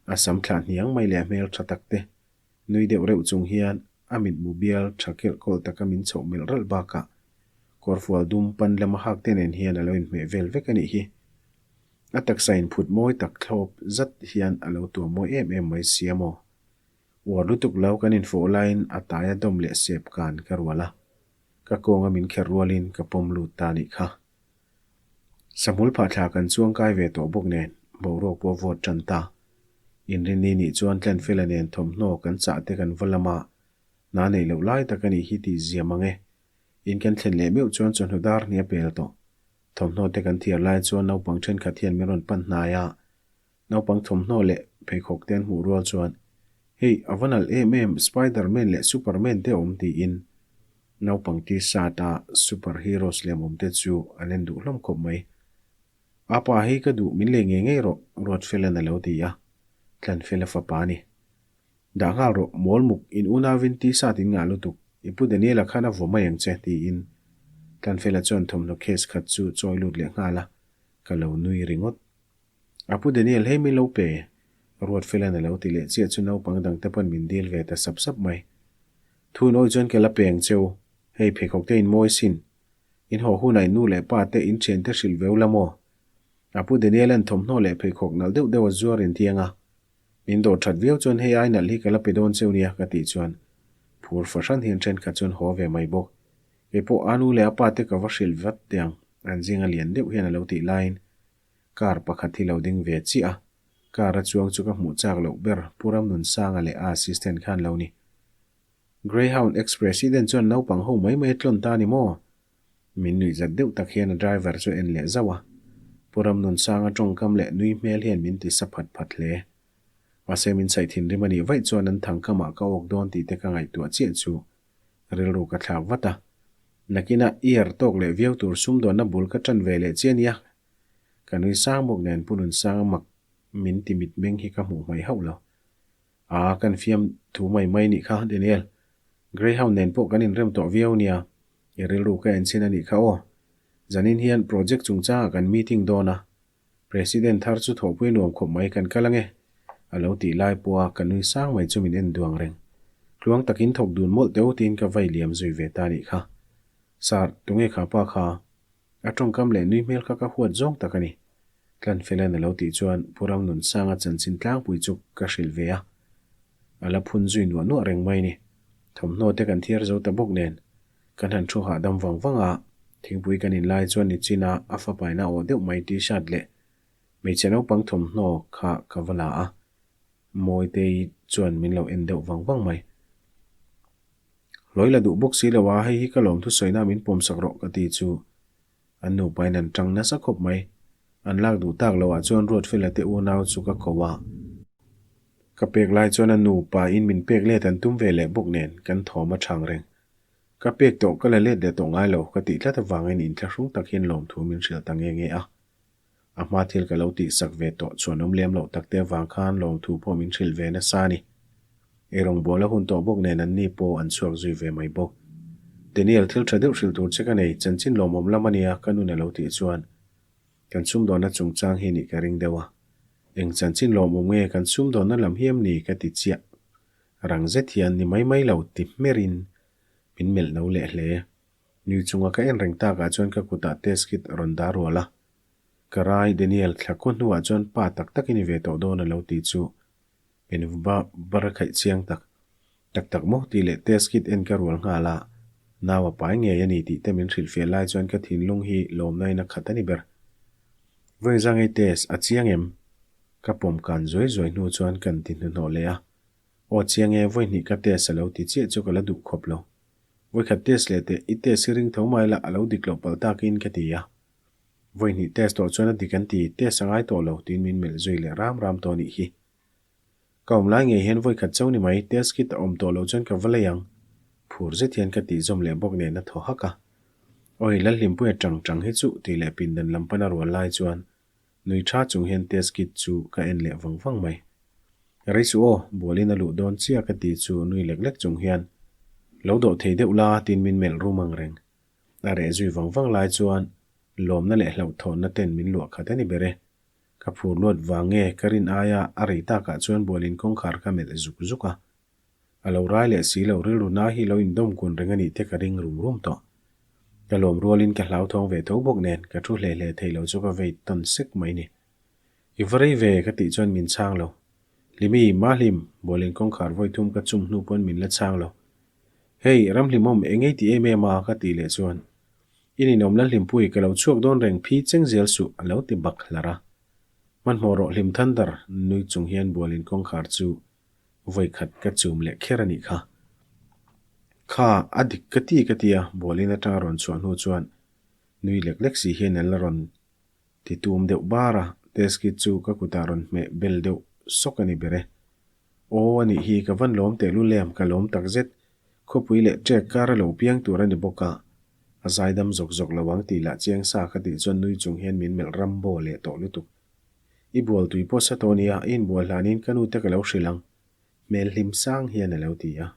A sam thlah hniang mai leh a hmel tha tak te nui deuh reuh chung hian a mitmu bial tha kelh kawl taka min chhoh melh ralh bakah kawrfual dum pan lama hak te nen hian a lo inhmeh vel vek a nih hi. A taksa inphut mawi tak thlawp zat hian a lo tuam mawi em em mai sia maw? Uar lutuk lo kan infawh laiin a taia dawm leh sep kan ka rual a, ka kawnga min kherh rualin ka pawm lut ta nih kha. Sahmul phah thla kan chuang kai ve tawh bawk nen boruak pawh vawt tan ta. Inrinni nih chuan Tlenfela nen thawmhnaw kan chah te kan va lam a, hna neih loh lai tak a nih hi tih ziam ang e. In kan thlen leh meuh chuan chawhnu dar hnih a pel tawh. Thawmhnaw te kan thiar lai chuan naupang thenkhat hian min rawn pan hnai a, Naupang thawmhnaw leh pheikhawk te an hmuh rual chuan, Hei, a va nalh em em, Spiderman leh Superman te awm tiin naupang t-shirt a super heroes lem awm te chu an en duh hlawm khawp mai. Apa, hei ka duh, min lei ngei ngei rawh, Ruatfela'n a lo ti a, Tlanfela fapa a ni. Dah nghal rawh, mawl muk, in unauin t-shirt in ngah lutuk, i pu Daniela khan a vaw mai ang che, tiin Tlanfela chuan thawmhnaw case khat chu chawi lut leh nghal a, ka lo nui ringawt. A pu Daniel hei min lo pe, Ruatfela'n a lo ti leh chiah chu naupang dangte pawn min dil ve ta sap sap mai. Thun awi chuan ka la pe ang che u, hei pheikhawk te in mawi sin. In haw hunah in nu leh pa te in thiante hrilh veu la maw? A pu Daniela'n thawmhnaw leh pheikhawk nalh deuh deuh a zuar in tiang a. Min dawr that viau chuan hei ai nalh hi ka la pe dawn cheu nia ka tih chuan phur fahran hian thenkhat chuan haw ve mai bawk. Kei pawh a nu leh a pa te ka va hrilh vat teh ang, an zinga lian deuh hian a lo tih laiin Car pakhat hi lo ding ve chiah a, car a chuang chu ka hmuh chak loh ber Pu Ramnunsanga leh a assistant khan lo ni. Greyhound ex-president chuan naupang ho mai mai a tlawn ta ni maw? Min nuih zat deuh tak hian a driver chu a en leh zauh a. Pu Ramnunsanga tawngkam leh nui hmel hian min ti sa phat phat hle. Mahse min chhaih thinrim a nih vaih chuan an thangkamah ka awk dawn tih te ka ngaihtuah chiah chu Rilru ka thlak vat a. Nakinah i er tawk leh viau tur sumdawnna bul ka ṭan ve leh che ania. Ka nui sang bawk nen Pu Nunsanga mak min ti mitmeng hi ka hmuh hmai hauh lo. Aa, kan fiam thu mai mai nih kha, Daniel. Greyhound nen pawh kan inrem tawh viau nia. I rilru ka enchhin a nih kha aw. Zanin hian project chungchangah kan meeting dawn a. President thar chu thawhpui nuam khawp mai kan kal ange, a lo tih lai pawha ka nui sang mai chu min en duang reng. Tluang takin thawk dun mawlh teuh tiin ka vai liam zui ve ta nih kha. Sir, tunge kha pa kha? A tawngkam leh nui hmel kha ka huat zawng tak a ni. Tlanfela'n a lo tih chuan Pu Ramnunsanga chanchin tlangpui chu ka hrilh ve a. A la phun zui nuah nuah reng mai ni. Thawmhnaw te kan thiar zo ta bawk nen. Kan han thu hahdam vang vang a, thingpui kan in lai chuan nichina a fapaina aw deuh mai t-shirt leh hmeichhe naupang thawmhnaw kha ka va la a, Mawitei chuan min lo en deuh vang vang mai. Hlawi la duh bawk si lo a, hei hi ka lawm thusawina min pawmsak rawh ka ti chu an nupain an tang nasa khawp mai. An lak duh tak loh ah chuan Ruatfela te unau chu ka ko a. Ka pek lai chuan a nupa in min pek let an tum ve leh bawk nen kan thawm a chhang reng. Ka pek tawh ka la let leh tawh ngai lo ka tih tlat avangin inthlahrung tak hian lawmthu min hrilh ta nge nge a. A hma thil ka lo tihsak ve tawh chuan awm lem loh tak te avang khan lawmthu pawh min hrilh ve nasa a ni. Eirawngbawl a hun tawh bawk nen anni pawh an chhuak zui ve mai bawk. Daniel, thil tha deuh hrilh tur che ka nei, chanchin lawmawm lam a nia, ka nun a lo tih chuan kan sumdawnna chungchang hi nih ka ring deuh a. Eng chanchin lawmawm nge kan sumdawnna lam hi em ni ka ti chiah. Rang zet hian ni mai mai lo ti hmerin min melh no leh hle. Nui chunga ka en reng takah chuan ka kutah test kit a rawn dah rual a. Ka rai, Daniel, thla khaw hnuah chuan pa tak tak i ni ve tawh dawn a lo ti chu min va bar khaih chiang tak. Tak tak maw tih leh test kit en ka rual nghal a, nau a pai ngei a ni tih te min hrilhfiah lai chuan ka thinlung hi lawmna in a khat a ni ber. Vawiin test a chiang em? Ka pawm kan zuai zuai hnu chuan kan ti hnuhnawh leh a. Aw chiang e, vawi hnih ka test a lo ti chiah chu ka la duh khawp lo. Vawi khat test leh teh, i test hi ring tho mai la, a lo dik loh palh takin ka ti a. Vawi hnih test tawh chuan a dik an ti, test a ngai tawh lo tiin min melh zui leh ram ram tawh anih hi. Ka awm lai ngei hian vawi khat cho ni mai, test kit a awm tawh loh chuan ka va lei ang. Phur zet hian ka tih zawm leh bawk nen a thaw hak a. Awi, Lalhlimpuia tang tang hi chuh tih leh pindan lam pana rual lai chuan Nui tha chung hian test kit chu ka en leh vang vang mai. Rei suh aw, bualin a luh dawn chiah ka ti chu nui lek lek chung hian lo dawh thei deuh la tiin min melh rum ang reng. A reh zui vang vang lai chuan lawmna leh hlauhthawnna ten min luah khat a ni ber e. Ka phur luat vang nge ka rin aia a rei takah chuan bualin kawngkhar ka melh zuk zuk a. A lo rai leh si lo rilru na hi lo indawm kun reng a nih te ka ring rum rum tawh. Ka lawm rualin ka hlauthawng ve tho bawk nen ka thu hle hle thei lo chu ka vei tawn sek mai ni. I va rei ve ka tih chuan min chhang lo. Hlimi, Mahlim, Bualin kawngkhar vawi thum ka chum hnu pawn min la chhang lo. Hei, Ramhlimawm eng ei ti em em a ka tih leh chuan I ninawm Lalhlimpui ka lo chhuak dawn reng phi cheng zel suh a lo ti bak hlar a. Hmanhmawh rawh hlim Thunder nui chung hian Bualin kawngkhar chu Vawi khat ka chum leh kher a nih kha. Kha, a dik ka ti ka ti a, Bualin atanga rawn chhuah hnu chuan nui lek lek si hian an la rawn ti tum deuh bar a, test kit chu ka kutah rawn hmeh bel deuh sawk a ni ber e. Aw, a nih hi, ka van lawm teh lul em, ka lawm tak zet. Khawpui leh ṭek kar a lo piang tur a ni bawk a, a zaidam zawk zawk lo ang tih lah chiang sa ka tih chuan nui chung hian min melh rambo leh tawh lutuk. I bual tui pawh sa tawh nia, i inbual hlanin ka nute ka lo hrilh ang, hmel hlim sang hian a lo ti a.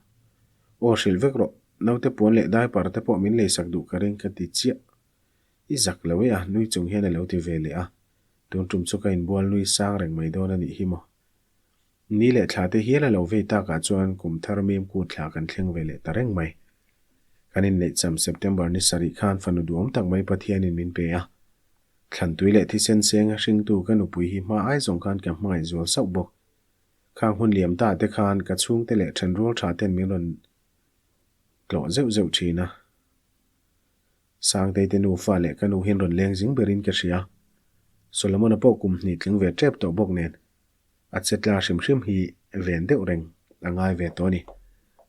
Aw hrilh vek rawh, naute puan leh diaper te pawh min leisak duh ka ring ka ti chiah. I zak lo e a, nui chung hian a lo ti ve leh a. Tun tum chu ka inbual nui sang reng mai dawn a nih hi maw. Ni leh thla te hial a lo vei takah chuan kum thar mim kut thla kan thleng ve leh ta reng mai. Kan inneihcham September ni sarih khan fanu duhawm tak mai Pathianin min pe a. Thlantui leh thisen seng a hringtu ka nupui hi hma ai zawng khan ka hmangaih zual sauh bawk. Khang hun liam ta te khan ka chhungte leh thenrual tha ten min rawn tlawh zeuh zeuh thin a. Sangtei te nufa leh ka nu hian rawn leng zing berin ka hria. Solomon-a pawh kum hnih tling ve tep tawh bawk nen a che tla hrim hrim hi ven deuh reng a ngai ve tawh a ni.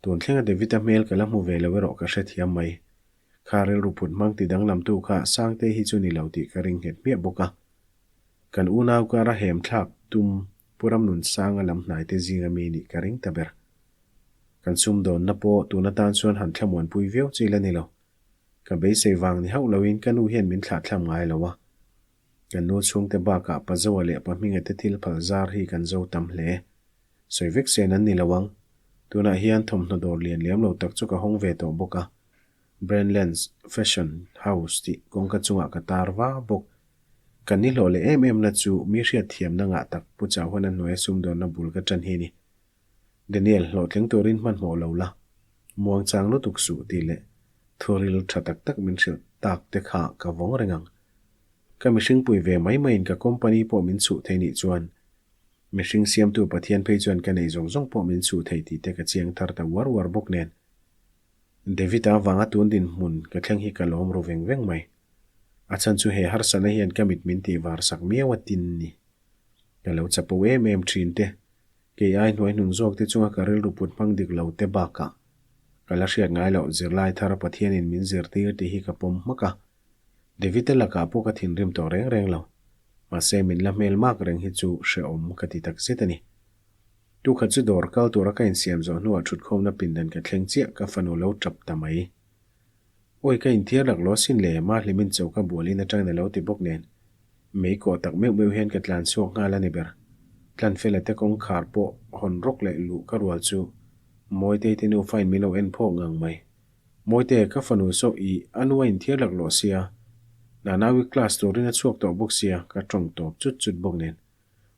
Tun thlenga David-a hmel ka la hmu ve lo erawh ka hrethiam mai. Kha rilru phut hmang ti danglamtu kha Sangtei hi chu ni lo tih ka ring nghet hmiah bawk a. Kan unau kara hem thlak tum Pu Ramnunsanga lam hnaite zinga mi nih ka ring ta ber. Kan sumdawnna pawh tun atan chuan han thlamuanpui viau chi la ni lo. Ka beisei vang ni hauh loin ka nu hian min thlahthlam ngai lo a. Kan nu chhungte bakah Pa Zoa leh Pa Hminga te thil phal zar hi kan zo tam hle. Sawi vek sen an ni lo ang. Tunah hian thawmhnaw dawr lian liam lo tak chu ka hawng ve tawh bawk a. Brandlands Fashion House tih kawngka chungah ka tar va bawk. Kan nihlawh leh em em na chu mi hriatthiamna ngah tak Pu Chauhana hnuaia sumdawnna bul ka ṭan hi ni. Daniel, hlawhtling turin hmanhmawh lo la, muangchang lutuk suh tih leh thuril tha tak tak min hrilh tak te kha ka vawng reng ang. Ka mihring pui ve mai maiin ka company pawh min chhuh thei nih chuan mihring siamtu Pathian phei chuan ka nei zawng zawng pawh min chhuh thei tih te ka chiang thar ta uar uar bawk nen. David-a vanga tun dinhmun ka thleng hi ka lawm ru veng veng mai. A chhan chu he harsatna hian ka mit min tih var sak miau a tin ni. Ka lo chapo em em thin te. Kei ai hnuai hnung zawk te chunga ka rilru put hmang dik lo te bakah ka la hriat ngai loh zirlai thar Pathianin min zirtir tih hi ka pawm hmak a. David-a lakah pawh ka thinrim tawh reng reng lo. Mahse min la hmel mak reng hi chu hrehawm ka ti tak zet a ni. Tukhat chu dawr kal tura ka insiam zawh hnuah thutkhawmna pindan ka thleng chiah ka fanu lo tap ta mai. Awi ka inthiar lak lo asin le, Mahlimin cho ka bualin atangin a lo ti bawk nen. Mei kawh tak meuh meuh hian ka tlan chhuak nghal a ni ber. Tlanfela te kawngkhar pawh hawn rawk leh luh ka rual chu. Mawitei te nufa in min lo en phawk ngang mai. Mawite, ka fanu saw i a nu a inthiar laklawh sia, Nanaui class turin a chhuak tawh bawk sia, ka tawng tawp chut chut bawk nen.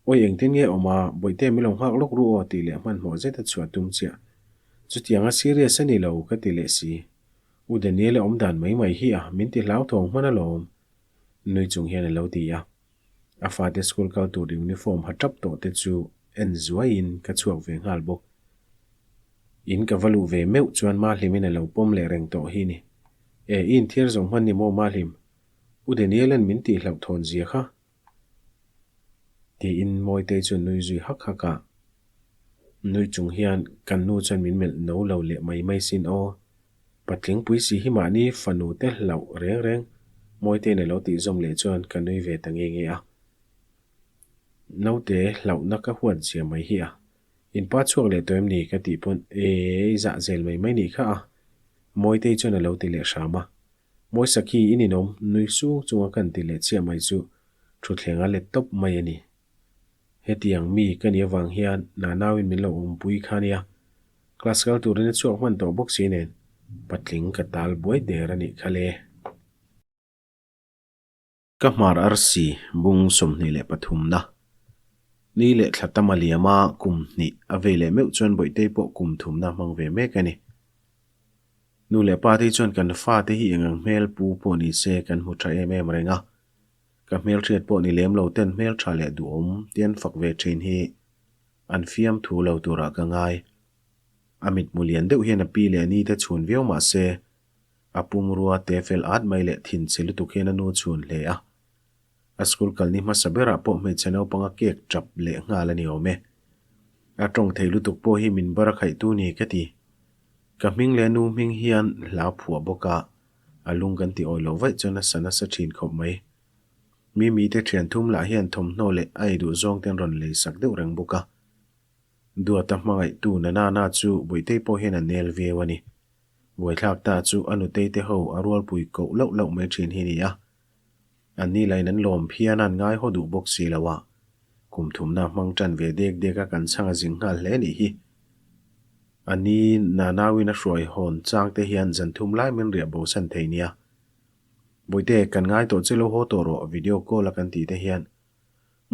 Awi engtin nge awm a, Bawihte min lo nghak lawk ru aw tih leh hmanhmawh zet a chhuah tum chiah. Chutiang a serious a ni lo ka ti leh si. U Daniel-a awm dan mai mai hi a, min ti hlauthawng hman alawm. Nui chung hian a lo ti a. A fate school kal tur uniform ha tap tawh te chu en zuaiin ka chhuak ve nghal bawk. In ka va luh ve meuh chuan Mahlimin a lo pawm leh reng tawh hi ni. E, i inthiar zo hman ni maw Mahlim? U Daniel-a'n min tih hlauhthawn zia kha. Tiin Mawitei chu nui zui hak hak a. Nui chung hian kan nu chuan min melh no lo leh mai mai sin aw. Patling pui si hi mahni fanu te hlauh reng reng Mawitei'n a lo tih zawm leh chuan ka nui ve ta nge nge a. Naute hlauhna ka huat zia mai hi a. In pa chhuak leh tawh em ni ka tih pawn eei zah zel mai mai nih kha a. Mawitei chuan a lo ti leh hram a. Mawisakhi i ninawm nui sung chunga kan ti leh chiah mai chu thutthleng a let tawp mai a ni. Hetiang mi ka nih avang hian Nanauin min lo awmpui kha nia. Class kal turin a chhuak hman tawh bawk si nen patling ka tal buai der a nih kha le. Ka hmar arsi bung 23 na ni leh thla tam a liam a, kum hnih a vei leh meuh chuan Bawihtei pawh kum thumna hmang ve mek a ni. Nu leh pa te chuan kan fate hi eng ang hmel pu pawh ni se kan hmu tha em em reng a, ka hmelhriat pawh ni lem lo ten hmel tha leh duhawm te an fak ve thin hi an fiam thu lo turah ka ngai. A mitmu lian deuh hian a pi leh a ni te chhun viau mah se A pumrua te fel at mai leh thinchhe lutuk hian a nu chhun hle a. A school kalni hmasa berah pawh hmeichhe naupang a kek tap leh nghal a ni awm e. A tawng thei lutuk pawh hi min bar a khaihtu ni ka ti. Ka hming leh nu hming hian hla phuah bawk a, a lung kan ti awi loh vaih chuan a sa nasa thin khawp mai. Mimi te thian thum lah hian thawmhnaw leh a ei duh zawng te an rawn lei sak deuh reng bawk a. Duata hmangaihtu Nanana chu Bawihtei pawh hian a nel viau a ni. Buaithlak ta chu a nutei te ho a rualpui koh loh loh mai thin hi ni a. An ni lain an lawm phian a an ngai haw duh bawk si lo a. Kum thumna hmang tan ve dek dek a kan chhang a zing nghal hle nih hi. A ni Nanauin a hruai hawn chang te hian zan thum lai min riah bo san thei nia. Bawihte, kan ngai tawh che lo haw tawh rawh video call a kan tih te hian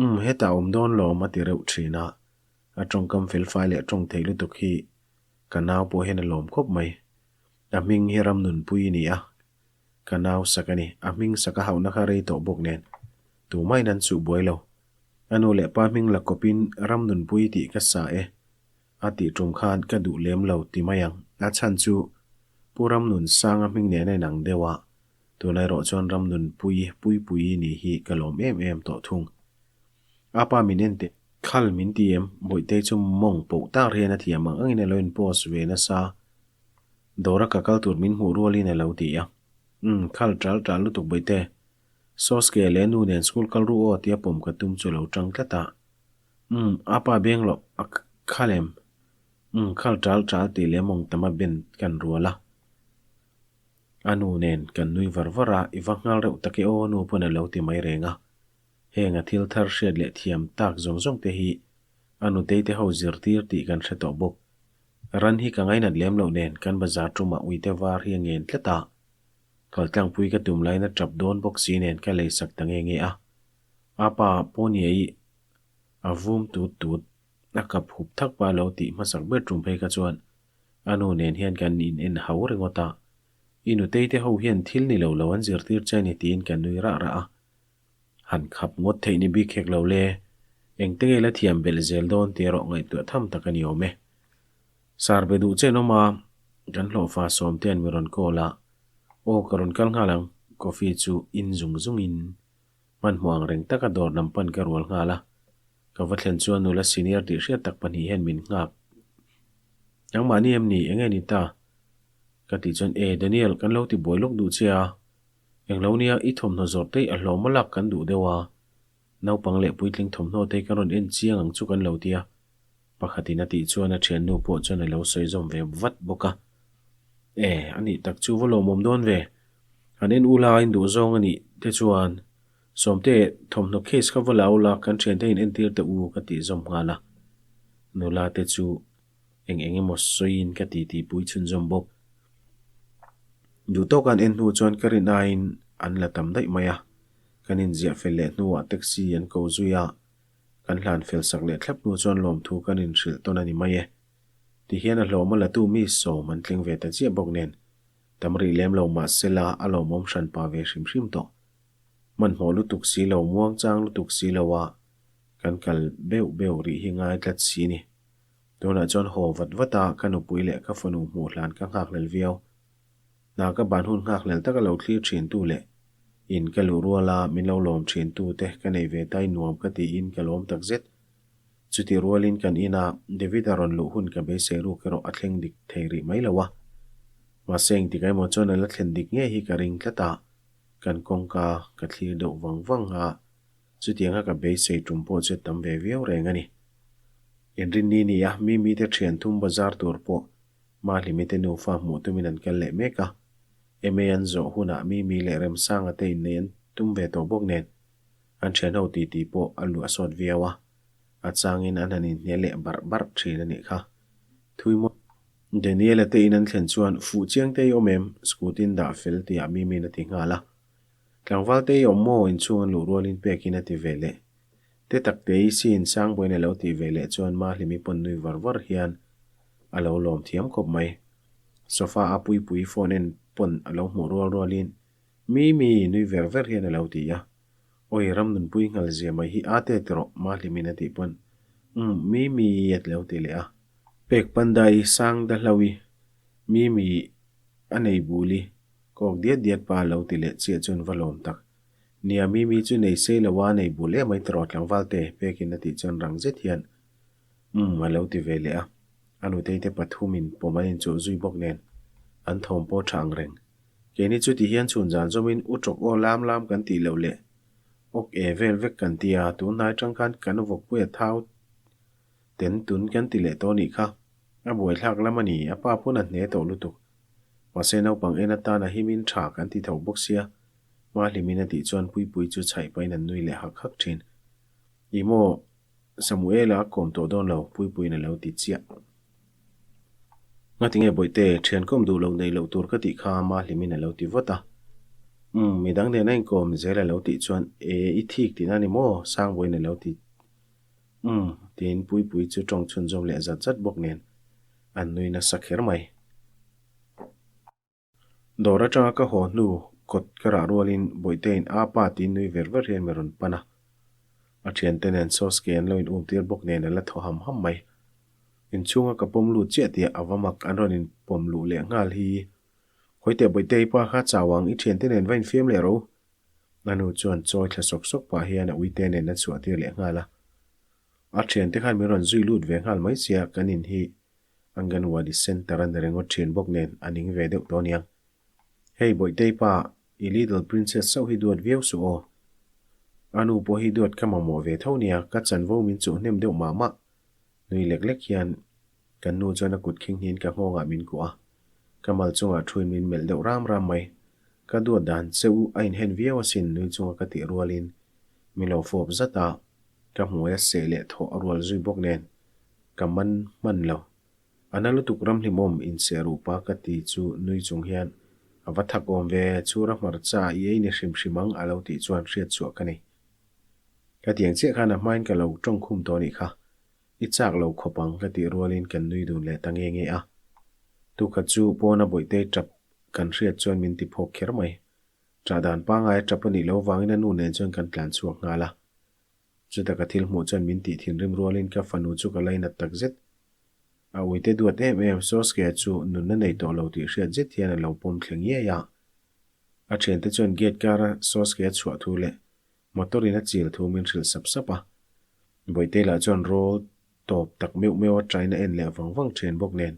umm hetah awm dawn lawm a ti reuh thin a. A tawngkam felfai leh tawng thei lutuk hi Ka nau pawh hian a lawm khawp mai. A hming hi Ramnunpui a ni a, ka nau sak a ni. A hming sak a hauhna kha rei tawh bawk nen tumahin an chuh buai lo. A nu leh pa hming la kawpin Ramnunpui tih ka sa e a tih tum khan ka duh lem lo ti mai ang. A chhan chu Pu Ramnunsanga hming nen a inang deuh a, tunah erawh chuan Ramnunpui Puipuii ni hi ka lawm em em tawh thung. A pa min en teh. Khal min ti em? Bawihtei chu mawng poh tak rian a thiam ang angin a lo in post ve nasa. Dawra ka kal tur min hmuh rualin a lo ti a. Umm, khal ṭal ṭal lutuk Bawihte. Sawske leh nu nen school kal ru aw tia pawm ka tum chu a lo ṭang tlat a. Umm, a pa beng loh a khal em? Umm, khal ṭal ṭal tih leh mawng tam a ben kan rual a. A nu nen kan nui var var a, i va nghal reuh tak e aw nu pawn a lo ti mai reng a. Heng a thil thar hriat leh thiam tak zawng zawng te hi a nutei te ho zirtir tih kan hre tawh bawk. Ran hi ka ngainat lem loh nen kan bazar tumah uite var hi a ngen tlat a. Kaltlangpui ka tum laiin a tap dawn bawk si nen ka lei sak ta nge nge a. A pa pawnia i a vum tut tut a kap hup thak pa lo tih hmasak ber tum phei kha chuan a nu nen hian kan in en hau ringawt a. I nutei te ho hian thil ni lo lo an zirtir che a ni tiin ka nui rah rah a. Han khap ngawt theih ni bik hek lo le. Engte nge la thiam belh zel dawn tih erawh ngaihtuah tham tak a ni awm e. Sar be duh chen awm a, kan hlawhfa Sawmtea'n mi rawn call a, Aw ka rawn kal nghal ang, coffee chu in zung zungin hmanhmawh ang reng taka dawr lam pan ka rual nghal a. Ka va thlen chuan nula senior tih hriat tak pahnih hian min nghak. Nangmahni em ni, enge ni ta? Ka tih chuan, E Daniel, kan lo ti buai lawk duh che a, Englo nia, i thawmhnaw zawrh te a hlawm a lak kan duh deuh a, naupang leh puitling thawmhnaw te kan rawn en chiang ang chu kan lo ti a, pakhatin a tih chuan a thiannu pawh chuan a lo sawi zawm ve vat bawk a. E, a nih tak chu va lawmawm dawn ve. Han en ula a induh zawng a nih te chuan Sawmte thawmhnaw case kha va la ula kan thiante in entir teh u ka tih zawm nghal a. Nula te chu. Eng eng emaw sawiin ka titi pui chhunzawm bawk. Duh tawk an en hnu chuan ka rin aiin an la tam daih mai a. Kan inziah fel leh hnuah taxi an ko zui a, kan hlan fel sak leh thlap hnu chuan lawmthu kan inhrilh tawn a ni mai e. Tihian a hlawm a latu mi sawm an tling ve ta chiah bawk nen, tam rih lem lo mah sela a lawmawm hran pa ve hrim hrim tawh. Hmanhmawh lutuk si lo, muangchang lutuk si lo a kan kal beuh beuh rih hi ngai tlat si ni. Tunah chuan haw vat vat a ka nupui leh ka fanu hmuh hlan ka nghakhlel viau. Hna ka ban hun nghakhlel taka lo thlir thin tu leh in ka luh rual a min lo lawm thin tu te ka nei ve tai nuam ka tiin ka lawm tak zet. Chutih rualin kan ina David-a rawn luh hun ka beisei ruk erawh a thleng dik thei rih mai lo a. Mahse engtik emaw chuan a la thlen dik ngei hi ka ring tlat a, kan kawngka ka thlir deuh vang vang a, chutianga ka beisei tum pawh chu tam ve viau reng a ni. Inrinni ni a, Mimi te thian thum bazar tur pawh Mahlimi te nufa hmuh tumin an kal leh mek a, MA an zawh hunah Mimi leh Remsanga te innei an tum ve tawh bawk nen an thianho titi pawh a luah sawt viau a, a changin an han inhne leh barh barh thin a nih kha. Thui maw? Daniel-a te in an thlen chuan fuh chiang te i awm em? Scooty-in dah fel tihah Mimi'n a ti nghal a. Tlangval te i awm maw? Inchhung an luh rualin pekin a ti ve leh. Te tak te i siin Sangbawiin a lo tih ve leh chuan Mahlimi pawn nui var var hian a lo lawm thiam khawp mai. Sofa a Puipui phone en pawn a lo hmuh rual rualin Mimi! nui ver ver hian a lo ti a. Awi Ramnunpui nghal zia mai hi a te tawh Mahlimin a tih pawn Umm Mimi a ti lo ti leh a. Pek Pandai sang da hlauh i Mimi a nei bul i kawk diat diat pa a lo ti leh chiah chuan va lawm tak. Nia Mimi chu nei sei lo a nei bul em mai tawh tlangval te pekin a tih chuan rang zet hian Umm a lo ti ve leh a. A nutei te pathumin pawm an inchuh zui bawk nen an thawm pawh tha ang reng. Keini chu ti hian chhun zan zawmin u tawk aw lam lam kan tih loh leh awk e vel vek kan ti a, tun hnai tang khan kan vawkpui a thau ten tun kan ti leh tawh nih kha. A buaithlak lam a ni, a pa pawn a hne tawh lutuk. Mahse naupang en atan a himin tha kan ti tho bawk sia, hma hlimin a tih chuan Puipui chu chhaih pahin an nui leh hak hak thin. Ih maw Samuela a kawm tawh dawn lo, Puipuiin a lo ti chiah. Ngati nge Bawihte, thian kawm duh loh neih loh tur ka tih kha Mahlimin a lo ti vawt a. Umm, midang nen a inkawm zel a lo tih chuan E, i thik tihna ni maw? Sangbawiin a lo ti. Umm, tiin Puipui chu tawng chhunzawm leh zat zat bawk nen an nui nasa kher mai. Dawr atanga ka haw hnu kawt ka rah rualin Bawihteiin a pa tiin nui ver ver hian mi rawn pan a. A thiante nen sauce ke an lo in um tir bawk nen a la thaw ham ham mai. Inchhunga ka pawm lut chiah tih a va mak an rawn in pawm luh leh nghal hi. Khawiteh Bawihtei pa kha chau ang i thiante nen va infiam leh ro. A nu chuan chawi thla sawk sawk pah hian a uite nen a chhuah tir leh nghal a. A thiante khan min rawn zui lut ve nghal mai sia kan in hi Anganwadi Centre a ni ringawt thin bawk nen a ning ve deuh tawh aniang. Hei Bawihtei pa, i Little Princess chauh hi duat viau suh aw. A nu pawh hi duat ka mamawh ve tho nia, ka chanvo min chuh hnem deuh mah mah. Nui lek lek hian kan nu chuan a kut khing hnin ka nghawngah min kuah a. Ka mal chungah thuin min melh deuh ram ram mai. Ka duat dan che u a inhen viau asin nui chunga ka tih rualin min lo fawp zat a, ka hmuai a seh leh thawh a rual zui bawk nen Ka man hman lo. A na lutuk ramhlimawm inseh rupa ka ti chu nui chung hian a va thak awm ve, chhura hmarcha i ei ni hrim hrim ang a lo tih chuan hriat chhuah ka nei. Ka tiang chiah khan a hmain ka lo tawng khum tawh nih kha. I chak lo khawp ang ka tih rualin kan nui dun leh ta nge nge a. Tukhat chu pawna Bawihtei tap kan hriat chuan min ti phawk kher mai. Ṭah dan pangai a tap a nih loh vangin a nu nen chuan kan tlan chhuak nghal a. Chuta ka thil hmuh chuan min tih thinrim rualin ka fanu chu ka lainat tak zet. A uite duat em em, Sasuke chu nunna nei tawh lo tih hriat zet hian a lo pawm thleng ngei a. A thiante chuan gate kara Sasuke a chhuah thu leh motor in a chil thu min hrilh sap sap a. Bawihtei lah chuan rawl tawp tak meuh meuh a train a en leh vang vang thin bawk nen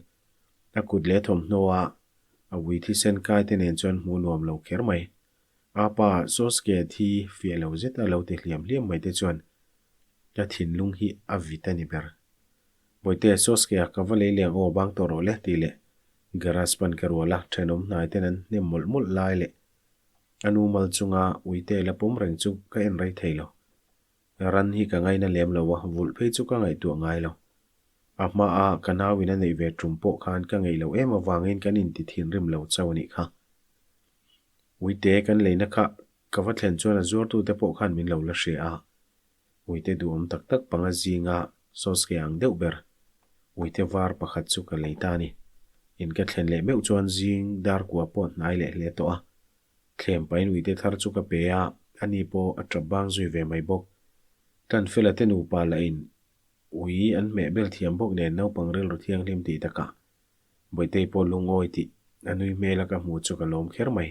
a kut leh thawmhnaw a a ui thisen kai te nen chuan hmuh nuam lo kher mai. A pa Sasuke thi fiah lo zet a lo ti hliam hliam mai te chuan ka thinlung hi a vit a ni ber. Bawihte, Sasuke a ka va lei leng aw bang tawh rawh le tih leh garage pan ka rual a, thenawm hnai ten an hnem mawlh mawlh lai leh a nu mal chunga uite la pawm reng chu ka en rei thei lo. Ran hi ka ngaina lem lo a, vulh phei chu ka ngaihtuah ngai lo. A hmaa ka nauin a neih ve tum pawh khan ka ngei loh em avangin kan inti thinrim lo chauh a nih kha. Uite kan leina kha ka va thlen chuan a zuartute pawh khan min lo la hria a. Uite duhawm tak tak panga zinga Sawske ang deuh ber uite var pakhat chu ka lei ta a ni. In ka thlen leh meuh chuan zing dar kua pawh hnai leh hle tawh a. Thlem pahin uite thar chu ka pe a, ani pawh a tap bang zui ve mai bawk. Tanfela te nupa lahin ui an hmeh bel thiam bawk nen naupang rilru thianghlim tih takah Bawitei pawh lungawi tih a nui hmel a ka hmu chu ka lawm kher mai.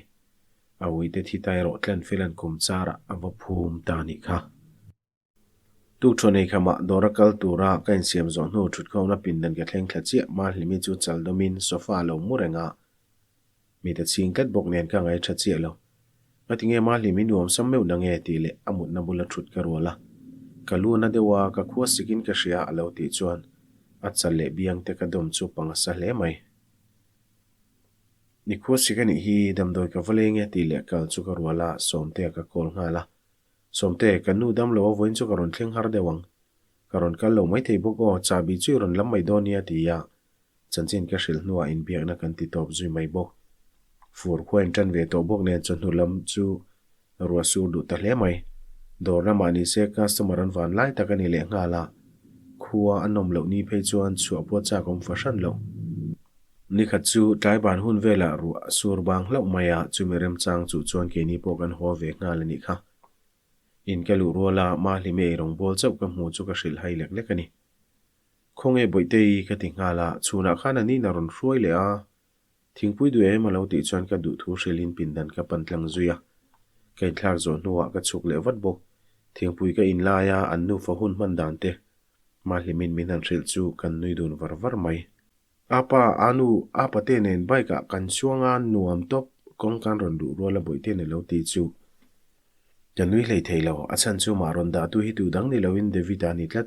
A uite thi ta erawh Tlanfela'n kum charah a va phum ta nih kha. Tukṭhaw nei khamah dawr a kal tura ka insiam zawh hnu ṭhutkhawmna pindan ka thleng thla chiah Mahlimi chu chal dawmin sofa a lo mu reng a. Mi ta chhing tlat bawk nen ka ngaih ṭha chiah lo. Ngatinge Mahlimi nuam sam meuh na nge tih leh a mutna bula ṭhut ka rual a. Ka lu na deuh a, ka khua sikin ka hria a lo tih chuan a chal leh biang te ka dawm chu pang a sa hle mai. Ni khua sik a nih hi damdawi ka va leng e tih leh kal chu ka rual a, Sawmtea ka call nghal a. Sawmte, ka nu dam lo a vawiin chu ka rawn thleng har deuh ang. Ka rawn kal lo maithei bawk aw, chahbi chu i rawn lam mai dawn nia ti a, chanchin ka hrilh hnuah inbiakna kan ti tawp zui mai bawk. Fur khua in ṭan ve tawh bawk nen chawhnu lam chu ruah sur duh ta hle mai. Dawr lamah ni se customer an van lai tak a ni leh nghal a, khua a nawm loh ni phei chuan chhuah pawh chak awm fahran loh. Nikhat chu tlai ban hun velah ruah a sur bang hlauh mai a, chumi remchang chuh chuan keini pawh kan haw ve nghal a nih kha. In ka luh ruala Mahlimi eirawng bawl chauh ka hmu chu ka hrilh hai lek lek a ni. Khawnge Bawihtei ka ti nghal a, chhunah khan a nina rawn hruai leh a, thingpui duh em a lo tih chuan ka duh thu hrilhin pindan ka pan tlang zui a. Ka inthlak zawh hnuah ka chhuk leh vat bawk. Thingpui ka in lai a, an nufa hun hman dan te Mahlimin min han hrilh chu kan nui dun var var mai. Apa, Anu, apa te nen bike ah kan chuang a, nuam tawp, kawng kan rawn luh rual a bawih ten a lo ti chu. Ka nui hlei thei lo, a chhan chu mah rawn dah tu hi tu dang ni loin David a ni tlat.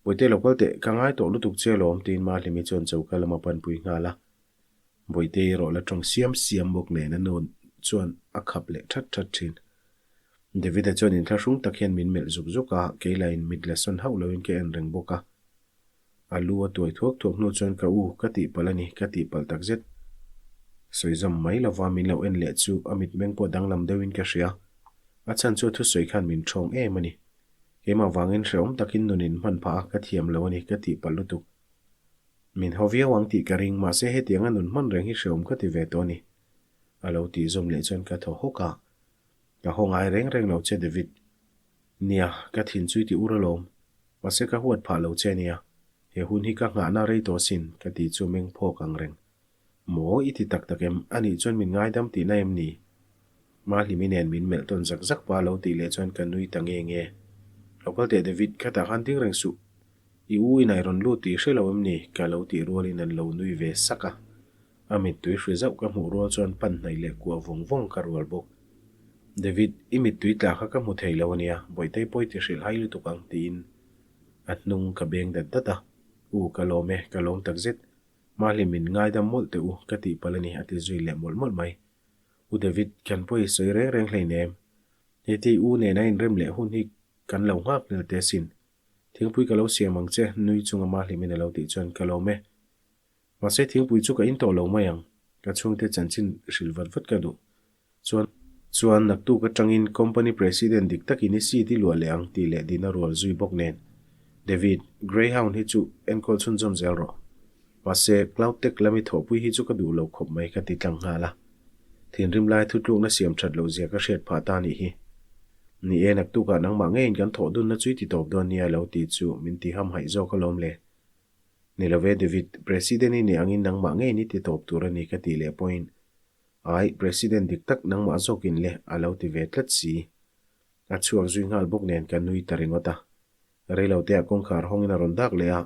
Bawihte lo kal teh, ka ngai tawh lutuk che alawm tiin Mahlimi chuan choka lam a panpui nghal a. Bawihte erawh la tawng siam siam bawk nen a nu chuan a khap leh that that thin. David-a chuan inthlahrung tak hian min melh zuk zuk a, kei lahin mit la sawn hauh loin ka en reng bawk a. A lu a tuai thuak thuak hnu chuan ka u ka tihpalh a ni, ka tihpalh tak zet. Sawi zawm mai lova min lo en leh chu a mitmeng pawh danglam deuhin ka hria. A chhan chu a thusawi khan min ṭhawng em a ni. Keimah vangin hrehawm takin nun in hman phah a, ka thiam lo a ni, ka tihpalh lutuk. Min haw viau ang tih ka ring, mahse hetianga nun hman reng hi hrehawm ka ti ve tawh a ni. A lo tih zawm leh chuan ka thaw hawk a. Ka haw ngai reng reng lo che David. Nia, ka thin chu i ti ur alawm. Mahse ka huat phah lo che ania. He hun hi ka nghahna rei tawh asin, ka ti chu meng phawk ang reng. Maw, i ti tak tak em? Anih chuan min ngaidam tihna em ni? Mahlimi nen min melh tawn zak zak pa lo tih leh chuan ka nui ta nge nge. Lo kal teh David, khatah khan ding reng suh. I u in ai rawn lut tih hre lo em ni? Ka lo tih rualin an lo nui ve sak a. A mittui hri zauh ka hmuh rual chuan pan hnaih leh kuah vawng vawng ka rual bawk. David, i mittui tla kha ka hmu thei lo ania, Bawihtei pawi ti hrilh hai lutuk ang tiin a hnung ka beng dat dat a. U, ka lawm e, ka lawm takzet. Mahli min ngaidam mawlh teh u, ka tih palh a ni, a ti zui leh mawlh mawlh mai. U David, kan pawi sawi reng reng hleinem. Heti u nen a inrem leh hun hi kan lo nghak nel teh asin. Thingpui ka lo siam ang che, nui chunga Mahlimin a lo tih chuan ka lawm e. Mahse thingpui chu ka in tawh lo mai ang, ka chhungte chanchin hrilh vat vat ka duh. Chuan chuan naktuk atangin company president dik takin i seat i luah leh ang tih leh dina rual zui bawk nen. David, Greyhound hi chu enkawl chhunzawm zel rawh. Mahse Cloud Tech lami thawhpui hi chu ka duh lo khawp mai ka ti tlang nghal a. Thinrim lai thutlukna siam that loh zia ka hriat phah ta nih hi. Ni e, naktukah nangmah ngeiin kan thawh dunna chu i ti tawp dawn nia lo tih chu min ti hamhaih zawk alawm le. Ni lo ve David, President i nih angin nangmah ngei ni ti tawp tur a ni ka tih leh pawhin, Ai, President dik tak nangmah zawkin le a lo ti ve tlat si. A chhuak zui nghal bawk nen ka nui ta ringawt a. Reilote ah kawngkhar hawngin a rawn dak leh a,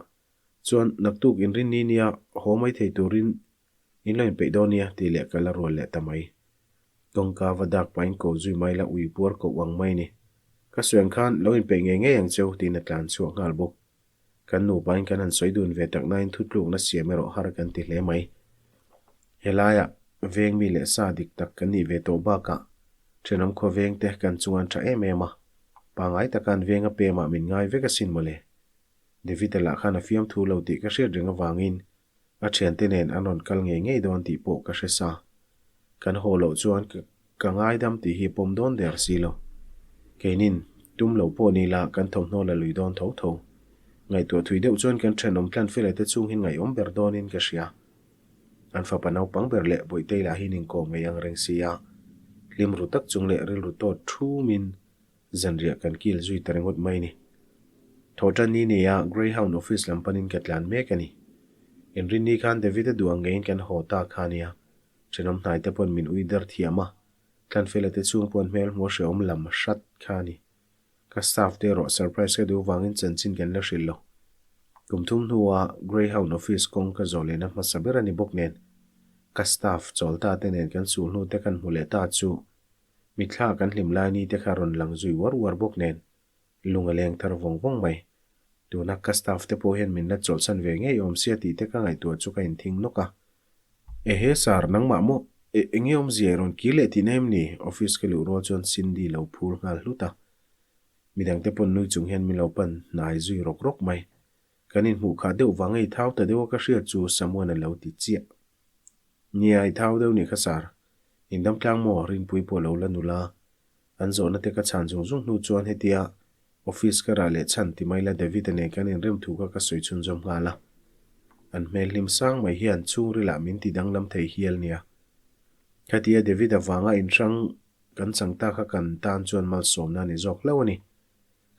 chuan naktuk inrinni nia haw mai thei turin in lo inpeih dawn nia tih leh ka la rual leh ta mai. Kawngka va dak pahin ko zui mai la ui puar koh ang mai ni. Ka sawi ang khan lo inpeih ngei ngei ang cheu tiin a tlan chhuak nghal bawk. Kan nupain kan han sawi dun ve tak nain thutlukna siam erawh har kan ti hle mai. Helaiah veng mi leh sa dik tak kan nih ve tawh bakah thenawm khaw vengte kan chungan tha em em a, pangai taka an venga pemah min ngai vek asin mawle. David-a lah khan a fiamthu lo tih ka hriat reng avangin a thiante nen an rawn kal ngei ngei dawn tih pawh ka hre sa. Kan haw loh chuan ka ngaidam tih hi pawm dawn der si lo. Keinin tum lo pawh ni la kan thawmhnaw la lui dawn tho tho. Ngaihtuah thui deuh chuan kan thenawm tlan fela te chung hi ngaihawm ber dawnin ka hria. An fapa naupang ber leh Bawihtei lah hi inkawm ngei ang reng si a, hlim ru tak chung leh rilru tawt thumin zanriah kan kil zui ta ringawt mai ni. Thawhtan ni neia Greyhound office lam panin ka tlan mek a ni. Inrinni khan David-a duh ang ngeiin kan haw ta kha nia, thenawm hnai te pawn min ui der thiam a, Tlanfela te chhung pawn hmel hmuh a hrehawm lam hrat kha a ni. Ka staff te erawh surprise ka duh vangin chanchin kan la hrilh lo. Kum thum hnua Greyhound office kawng ka zawh lehna hmasa ber a ni bawk nen, ka staff chawl ta te nen kan sul hnu te kan hmu leh ta chu mitthla kan hlim lai ni te kha rawn lang zui uar uar bawk nen lung a leng thar vawng vawng mai. Tuna ka staff te pawh hian min la chawlhsan ve ngei awm sia tih te ka ngaihtuah chu ka inthing nawk a. Ehe sir, nangmah maw? E, enge awmzia i rawn kir leh tihna em ni? Office ka luh rual chuan Cindy lo phur nghal hlut a. Midangte pawn nui chung hian min lo pan hnai zui rawk rawk mai. Kan inhmuh khah deuh vang a i thau ta deuh a ka hriat chu Samuan a lo ti chiah. Nia, i thau deuh nih kha sir. Indam tlang maw? Rinpui pawh lo la nula. An zawhna te ka chhan zung zung hnu chuan hetia office ka rah leh chhan ti mai la David-a nen kan inrem thu kha ka sawi chhunzawm nghal a. An hmel hlim sang mai hian chhungrilah min ti danglam thei hial nia. Khatia David-a vanga inhrang kan chang ta kha kan tan chuan malsawmna a ni zawk hlauh a ni.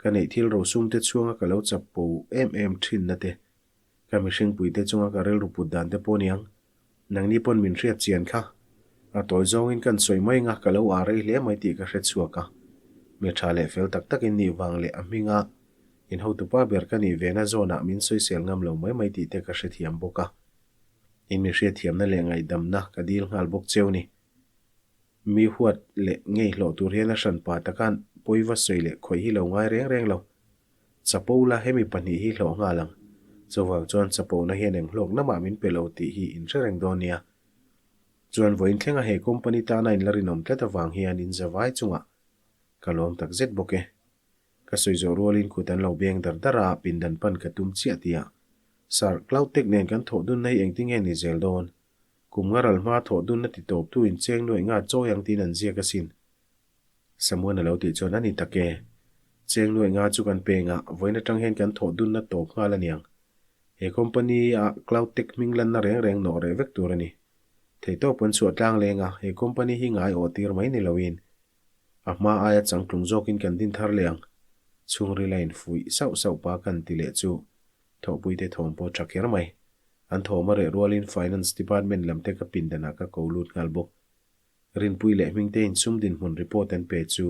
Ka neih thil rosum te chhuanga ka lo chappo em em thinna te Ka mihringpuite chunga ka rilru put dan te pawh niang, nangni pawn min hriat chian kha. A tawi zawngin kan sawi mai anga ka lo aa rei hle mai tih ka hre chhuak a. Mi tha leh fel tak takin nih vang leh a hminga in hotupa ber ka nih vena zawnah min sawisel ngam lo mai mai tih te ka hrethiam bawk a. In mi hriatthiamna leh ngaihdamna ka dil nghal bawk cheu ni. Mi huat leh ngei hlawh tur hian a hranpa takan pawiva sawi leh khawih hi lo ngai reng reng lo. Chapo la hemi pahnih hi hlawh nghal ang. Chuvang chuan chapona hian eng hlawk namah min pe lo tih hi in hre reng dawn nia. Chuan vawiin thlenga he company tana in la rinawm tlat avang hian in zavai chungah ka lawm tak zet bawk e. Ka sawi zawh rualin kut an lo beng dar dar a, pindan pan ka tum chiah tia. Sir, Cloud Tech nen kan thawh dunna hi engtin nge ni zel dawn? Kum nga ral hma thawh dunna ti tawptu in cheng nuaih nga chawi ang tiin an ziak asin. Samuan a lo tih chuan a ni tak e. Cheng nuaih nga chu kan peng a, vawiin atang hian kan thawh dunna tawp nghal a niang. He company a Cloud Tech hming lanna reng reng nawh reh vek tur a ni. Theihtawp an chhuah tlang leng a, he company hi ngai awh tir mai ni loin a hma aia changtlung zawkin kan din thar leh ang. Chhungril a infuih sauh sauh pa kan ti leh chu thawhpuite thawm pawh tha kher mai. An thawm a reh rualin Finance Department lamte ka pindanah ka ko lut nghal bawk. Rinpui leh Hmingte in sum dinhmun report an pe chu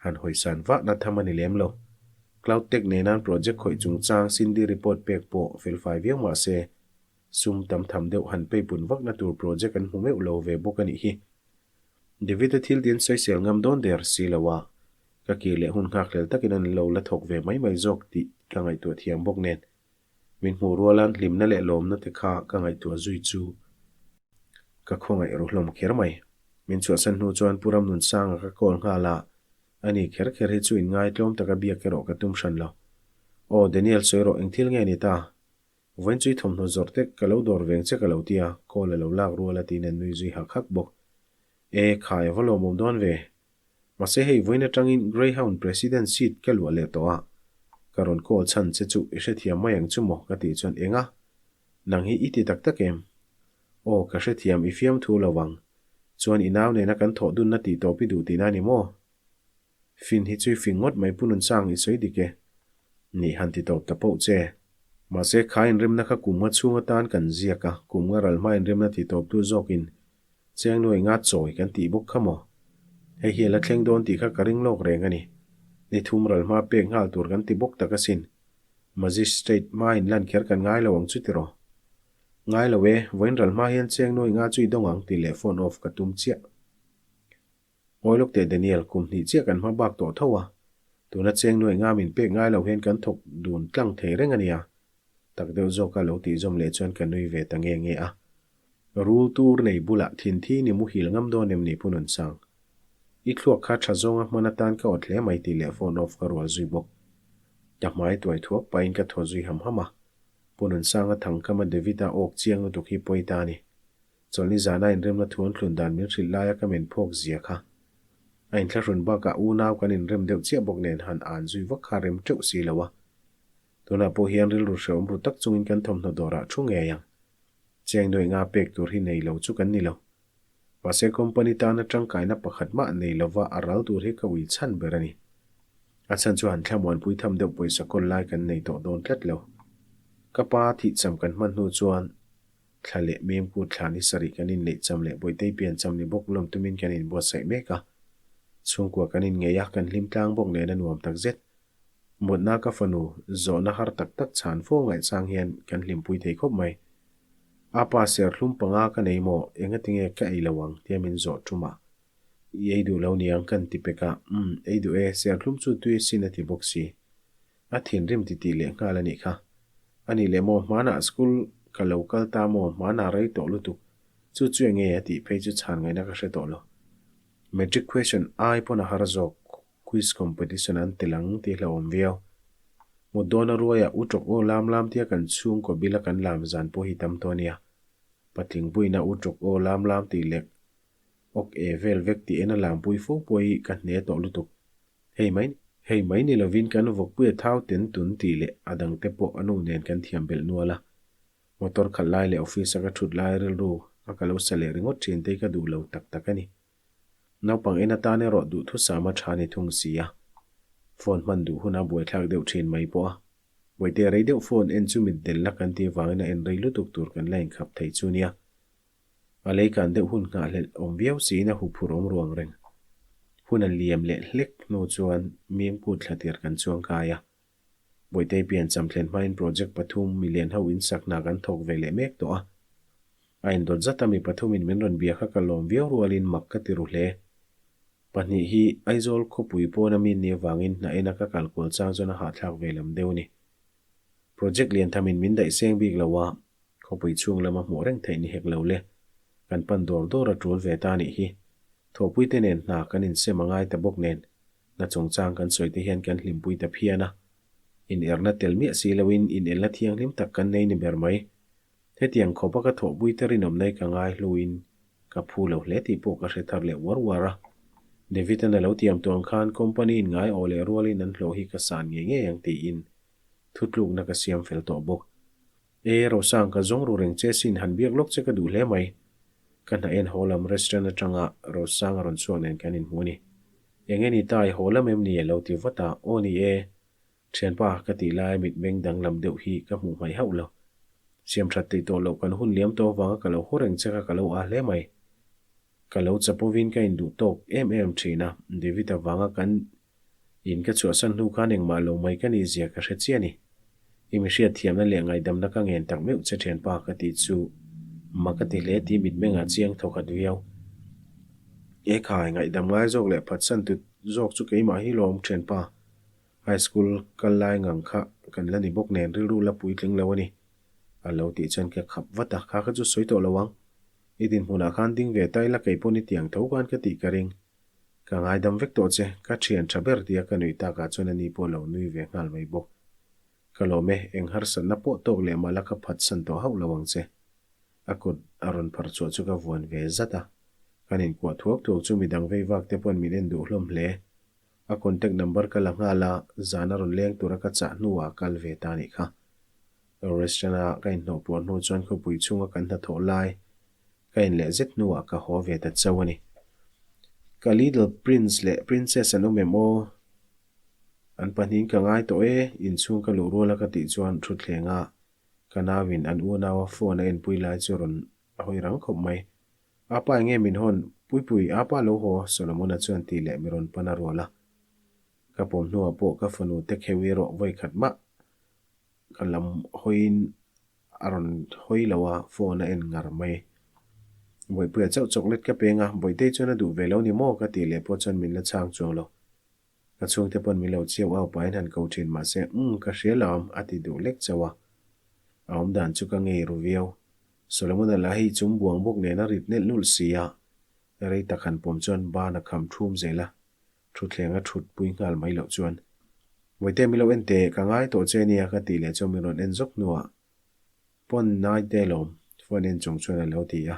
han hawisan vah na tham a ni lem lo. Cloud Tech nenan project khawih chungchang Cindy report pek pawh felfai viau mah se, sum tam tham deuh han peipun vakna tur project an hmu meuh lo ve bawk a nih hi. David-a thil tin sawisel ngam dawn der si lo a, ka kir leh hun nghakhlel takin an lo la thawk ve mai mai zawk tih ka ngaihtuah thiam bawk nen. Min hmuh rualan hlimna leh lawmna te kha ka ngaihtuah zui chu ka khawngaih ru hlawm kher mai. Min chhuahsan hnu chuan Pu Ramnunsanga ka call nghal a, ani kher kher hi chu inngaitlawm taka biak erawh ka tum hran lo. Aw Daniel sawi rawh eng thil nge ni ta? Vawiin chu i thawmhnaw zawrh te ka lo dawr veng che ka lo ti a, call a lo lak rual a tiin an nui zui hak hak bawk. E khai a va lawmawm dawn ve. Mahse hei vawiin atangin Greyhound President seat ka luah leh tawh a, ka rawn call chhan che chu i hrethiam mai ang chu maw ka tih chuan eng a? Nang hi i ti tak tak em? Aw ka hrethiam i fiamthu lo ang. Chuan i nau nena kan thawh dunna tih tawp i duh tihna a ni maw? Fin hi chu i fing ngawt mai Pu Nunsang i sawi dik e. Nih han ti tawp ta poh che. Mahse kha inrimna kha kum nga chhung atan kan ziak a, kum nga ral hma inrimna ti tawptu zawkin Chiang nuai nga chawi kan tih bawk kha maw? Hei hi a la thleng dawn tih kha ka ring lawk reng a ni. Ni thum ral hma pek nghal tur kan ti bawk tak asin. Magistrate hma in lan kher kan ngai lo ang chu tiraw? Ngai lo e, vawiin ral hma hian chiang nuai nga chu i dawng ang tih leh phone off ka tum chiah. Ngawi lawk teh Daniel, kum hnih chiah kan hma bak tawh tho a. Tuna cheng nuai nga min pek ngai lo hian kan thawk dun tlang thei reng a nia. Tak deuh zawka lo tih zawm leh chuan ka nui ve ta nge nge a. Rul tur nei bulah thinthi ni muhil ngam dawn em ni Pu Nunsang? I thluak kha tha zawnga hman atan ka awt hle mai tih leh phone off ka rual zui bawk. Ka hmai tuai thuak pahin ka thaw zui ham ham a. Pu Nunsanga thangkama David-a awk chiang lutuk hi pawi ta a ni. Chawlhni zana inremna thu an thlun dan min hrilh laia ka men phawk zia kha. A inthlahrun bakah unau kan inrem deuh chiah bawk nen han an zui vak kha rem teuh si lo a. Tunah pawh hian rilru hrehawm ru tak chungin kan thawmhnaw dawrah thu ngei ang. Cheng nuaih nga pek tur hi nei lo chu kan ni lo. Mahse company tana tangkaina pakhat mah nei lova a ral tur hi ka ui chhan ber a ni. A chhan chu han thlamuanpui tham deuh pawisa kawl lai kan nei tawh dawn tlat lo. Ka pa thihcham kan hman hnu chuan thla leh memkut thla ni sarih kan inneih cham leh Bawitei pian cham ni bawk lawm tumin kan inbuatsaih mek a. Chhungkua kan inngei a, kan hlim tlang bawk nen a nuam takzet. Mutna ka fanu zawhna har tak tak chhan fo ngaihchang hian kan hlimpui thei khawp mai. A pa serthlum panga ka nei maw, engatinge ka ei lo ang tia min zawh tum a. I ei duh lo niang kan ti pek a, umm, ei duh e, serthlum chu tui sin a ti bawk si. A thinrim ti tih leh nghal a nih kha. A nih leh maw, hmanah school ka lo kal ta maw, hmanah rei tawh lutuk, chu chu enge a tih phei chu chhan ngaihna ka hre tawh lo. Matric question ai pawn a har zawk. Quiz competition an tel ang tih hlauhawm viau. Mut dawna ruaiah u tawk aw lam lam tia kan chhungkaw bila kan lam zan pawh hi tam tawh a nia. Patling puiina u tawk aw lam lam tih leh awk e vel vek tih en a lampui fo pawh hi ka hne tawh lutuk. Hei mai hei mai ni lovin kan vawkpui a thau ten tun tih leh a dangte pawh a nu nen kan thiam belh nual a. Motor khalh lai leh office a ka thut lai rilru a ka lo sa leh ringawt thin te hi ka duh lo tak tak a ni. Naupang en atan erawh duhthusam a tha ni thung si a. Phone hman duh huna buaithlak deuh thin mai pawh a. Bawihte rei deuh phone en chu mitdel la kan tih avangin a en rei lutuk tur kan la inkhap thei chu nia. A leikan deuh hun nghahhlelh awm viau siin a huphurh awm ruang reng. Hun a liam leh hlek hnu chuan mimkut thla tir kan chuang kai a. Bawihte piancham thlen hmain project pathum milian ho insak hna kan thawk ve leh mek tawh a. A indawt zat a mi pathumin min rawn bia kha ka lawm viau rualin mak ka ti ru hle. Pahnih hi Aizawl khawpui pawna mi ni avangin hna ena ka kal kual chang chuan a hahthlak ve lam deuh a ni. Project lian thamin min daih seng bik lo a, khawpui chhung lama hmuh reng theih ni hek lo le. Kan pan dawr dawr a tul ve ta nih hi. Thawhpuite nen hna kan insem a ngai ta bawk nen Hna chungchang kan sawi te hian kan hlimpui ta phian a. Inerna tel miah si loin inelna thianghlim tak kan nei ni ber mai. Hetiang khawpa ka thawhpui te rinawmna hi ka ngai hluin ka phu lo hle tih pawh ka hre thar leh uar uar a. David-an a lo tiam tawh ang khan company in ngai aw leh rualin an hlawh hi ka san ngei ngei ang tiin thutlukna ka siam fel tawh bawk. E, Rosang, ka zawng ru reng che sin, han biak lawk che ka duh hle mai. Ka hna en haw lam restaurant atanga Rosang a rawn chhuak nen kan inhmu a ni. Eng nge ni ta, i haw lam em ni? a lo ti vat a, Aw ni e, thianpa, ka tih lai mitmeng danglam deuh hi ka hmuh hmaih hauh lo. Siam that tih tawh loh kan hun liam tawh avanga ka lo haw reng che kha ka lo aa hle mai. Ka lo chapovin ka induh tawk em em thin a, David avanga kan In ka chhuahsan hnu khan engmah lo mai ka nih zia ka hre chiah a ni. I mi hriatthiamna leh ngaihdamna ka ngen tak meuh che thianpa ka tih chu ma ka ti hle tih mitmengah chiang thawkhat viau. E khai, ngaihdam ngai zawk leh phatsan tut zawk chu keimah hi lawm thianpa. High school kal lai ngang kha kan la ni bawk nen rilru la puitling lo a ni. A lo tih chuan ka khap vat a, kha kha chu sawi tawh lo ang. I dinhmunah khan ding ve ta ila keipawn i tiang tho khan ka tih ka ring. Ka ngaidam vek tawh che, ka thian tha ber tia ka nuih takah chuan ani pawh lo nui ve nghal mai bawk. Ka lawm e, eng harsatna pawh tawk leh mah la ka phatsan tawh hauh lo ang che. A kut a rawn phar chhuah chu ka vuan ve zat a. Kan inkuah thuak thuak chu midang vei vak te pawn min en duh hlawm hle. A contact number ka la nghal a, zan a rawn leng tura ka chah hnuah a kal ve ta nih kha. Restaurant a ka inhnawh puar hnu chuan khawpui chhunga kan hnathawh lai Ka in leh zet hnuah ka haw ve ta chauh a ni. Ka Little Prince leh Princess an awm em aw? An pahnihin ka ngai tawh e, inchhung ka luh ruala ka tih chuan thutthleng a ka nauin an unaua phone a enpui lai chu rawn hawi rang khawp mai. Apa enge min hawn? Puipui, apa lo haw? Solomon-a chuan tih leh mi rawn pan a rual a. Ka pawm hnuah pawh ka fanu te kheuh erawh vawi khat mah ka lam hawiin A rawn hawi lo a, phone a en ngar mai. Bawihpuia chauh chocolate ka peng a, Bawihtei chuan a duh ve lo ni maw? ka tih leh pawh chuan min la chhang chuang lo. Ka chhungte pawn min lo chiau au pahin han ko thin mahse, Umm, ka hria lo am, a ti duh lek chauh a. A awm dan chu ka ngei ru viau. Solomon-a lah hi chum buang bawk nen a rit nelh nulh si a, rei tak han pawm chuan ban a kham thum zel a. Thutthleng a thut pui nghal mai loh chuan. Bawihte min lo en teh, ka ngai tawh che nia ka tih leh chuan min rawn en zawk hnuah Pawn nai te lawm phone en chung chuan a lo ti a.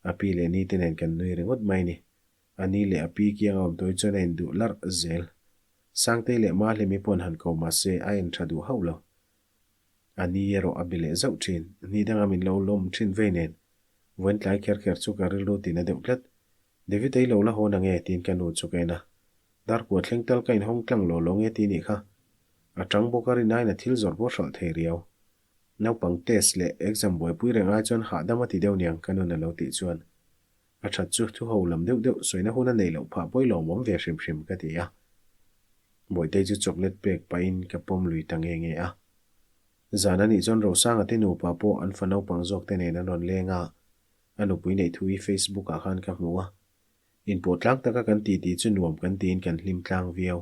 A pi leh ni te nen kan nui ringawt mai ni. A ni leh a pi kiang a awm tawh hi chuan a induh larh zel. Sangtei leh Mahlimi pawn han ko mah se a en tha duh hauh lo. A ni erawh a bi leh zauh thin. Ni danga min lo lawm thin vei nen. Vawiin tlai kher kher chu ka rilru tina deuh tlat. David ei lo la haw na nge tiin ka nu chu ka en a. Darkua thleng tal ka inhawng tlang law law nge ti nih kha. A tang bawk a rin aiin a thil zawrh pawh hralh thei riau. Naupang test leh exam buaipui reng ai chuan hahdam a ti deuh niang ka nun a lo tih chuan. A that chu thu ho lam deuh deuh sawina hun a neih loh phah pawi lawmawm ve hrim hrim ka ti a. Bawihtei chu chocolate pek pahin ka pawm lui ta nge nge a. Zan a nih chuan Rosanga te nupa pawh an fa naupang zawk te nen an rawn leng a, a nupui neih thu hi Facebook ah khan ka hmu a. Inpawh tlang taka kan ti tih chu nuam kan tiin kan hlim tlang viau.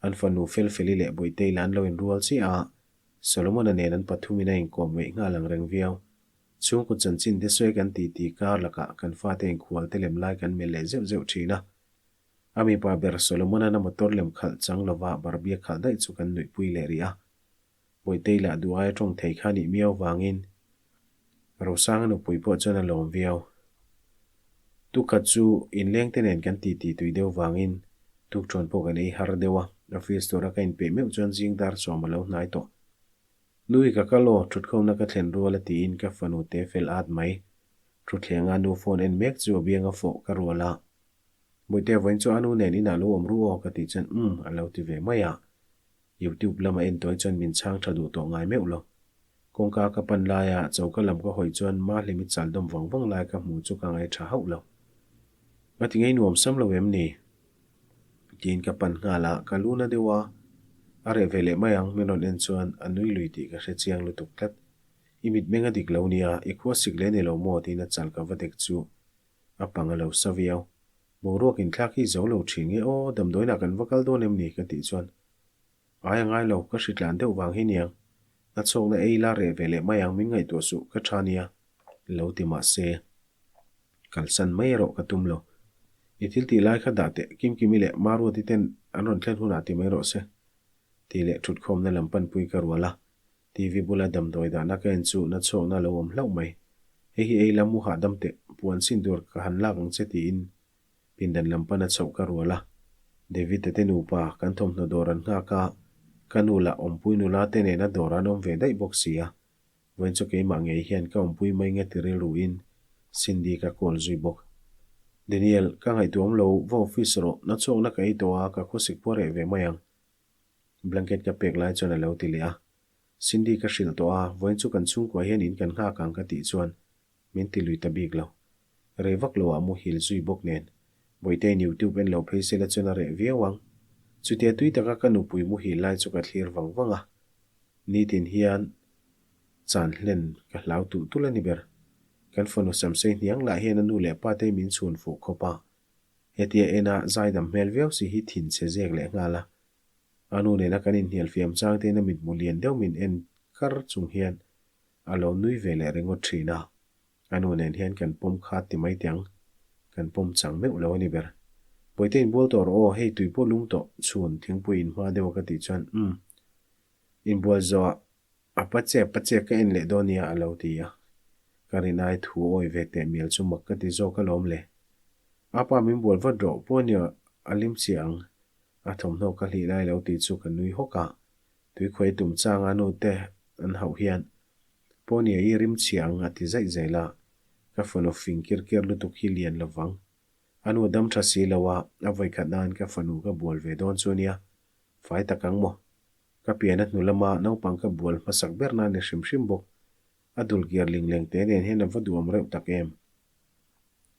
An fanu Felfeli leh Bawihtei lah an lo inrual chiah a, Solomon-a nen an pathumin a inkawm ngeih nghal ang reng viau. Chhungkaw chanchin te sawi kan ti ti kar lakah kan fate inkhual te lem lai kan melh leh zeuh zeuh thin a. A mipa ber Solomon-a'n a motor lem khalh chang lova barbie a khalh daih chu kan nuihpui leh rih a. Bawihtei lah duh aia tawng thei kha nih miau vangin Rosanga nupui pawh chuan a lawm viau. Tukhat chu inleng te nen kan titi tui deuh vangin tukṭhuan pawh kan ei har deuh a, office tura ka inpeih meuh chuan zing dar sawm a lo hnai tawh. Nui ka kal aw, ṭhutkhawmna ka thlen rual a tiin ka fanu te fel at mai. Ṭhuthlenga nu phone en mek chu a bianga fawh ka rual a. Bawihte vawiin chu a nu nen inah lo awm ru aw ka tih chuan umm a lo ti ve mai a. Youtube lama en tawi chuan min chhang tha duh tawh ngai meuh lo. Kawngka ka pan laia choka lam ka hawi chuan Mahlimi chal dawm vang vang lai ka hmu chu ka ngai tha hauh lo. Ka ti ngei nuam sam lo em ni? Tiin ka pan nghal a, ka lu na deuh a, a reh ve leh mai ang min rawn en chuan a nui lui tih ka hre chiang lutuk tlat. I mitmeng a dik lo nia, i khua sik leh ni lo maw? tiin a chal ka va dek chu a pang a lo sa viau. Boruak inthlak hi zo lo thin nge aw, damdawiinah kan va kal dawn em ni? ka tih chuan Ai a ngai lo, ka hritlan deuh vang hi niang. A chhawkna ei la reh ve leh mai ang min ngaihtuah suh, ka tha nia. Lo ti mah se, kalsan mai erawh ka tum lo. I thil tih lai kha dah teh, Kimkimi leh Maruati ten an rawn thlen hunah ti mai rawh se. Tih leh thutkhawmna lam panpui ka rual a, TV bula damdawi dahna ka en chu na chhawkna lo awm hlauh mai. Hei hi ei la mu hahdam teh, puan sin tur ka han lak ang che tiin Pindan lam pana chhoh ka rual a, David-a te nupa kan thawmhnaw dawr an nghak a, ka nu lah awmpui nula te nena dawr an awm ve daih bawk si a, vawiin chu keimah ngei hian ka awmpui mai nge ti rilruin Cindy ka call zui bawk. Daniel, ka ngaihtuah awm lo, va office rawh, na chhuakna ka ei tawh a, ka khawsik pawh reh ve mai ang. Blanket ka pek lai chuan a lo ti leh a, Cindy ka hrilh tawh a, vawiin chu kan chhungkua hian in kan nghak ang ka tih chuan Min ti lui ta bik lo. Rei vak lo ah muhil zui bawk nen. Bawihtei'n YouTube en lo phei sela chuan a reh viau ang. Chutia tui taka ka nupui muhil lai chu ka thlir vang vang a. Nitin hian chan hlen ka hlau tulh tulh a ni ber. Kan fanu Samsei hniang lah hian a nu leh pa te min chhun fuh khawp a. Hetia ena zaidam hmel viau si hi thin chhe zek leh nghal a. A nu nena kan inhnial fiam chang te in a mitmu lian deuh min en kar chung hian A lo nui ve leh ringawt thin a, a nu nen hian kan pawm kha ti mai teh ang, kan pawm chang meuh lo a ni ber. Bawihte inbual tawh rawh aw, hei tui pawh lum tawh, chhun thingpui in hma deuh a ka tih chuan umm, inbual zawhah a pa che pa che ka en leh dawn nia a lo ti a, ka rinai thu awi ve teh mial chu mak ka ti zawk alawm le. Apa min bual vat rawh, pawhnia a lim chiah ang, a thawmhnaw ka hlih lai lo tih chu ka nui hawk a, Tuikhuai tum changa nu te an hauh hian Pawnia i rim chhia ang a ti zaih zel a, ka fanu fing kir ker lutuk hi lian lo vang. A nu dam tha si lo a, a vawikhat nan ka fanu ka bual ve dawn chu nia. Fai tak ang maw? Ka pian a hnu lama naupang ka bual hmasak ber nan ni hrim hrim bawk. A dul kiar ling leng te nen hian a va duam reuh tak em.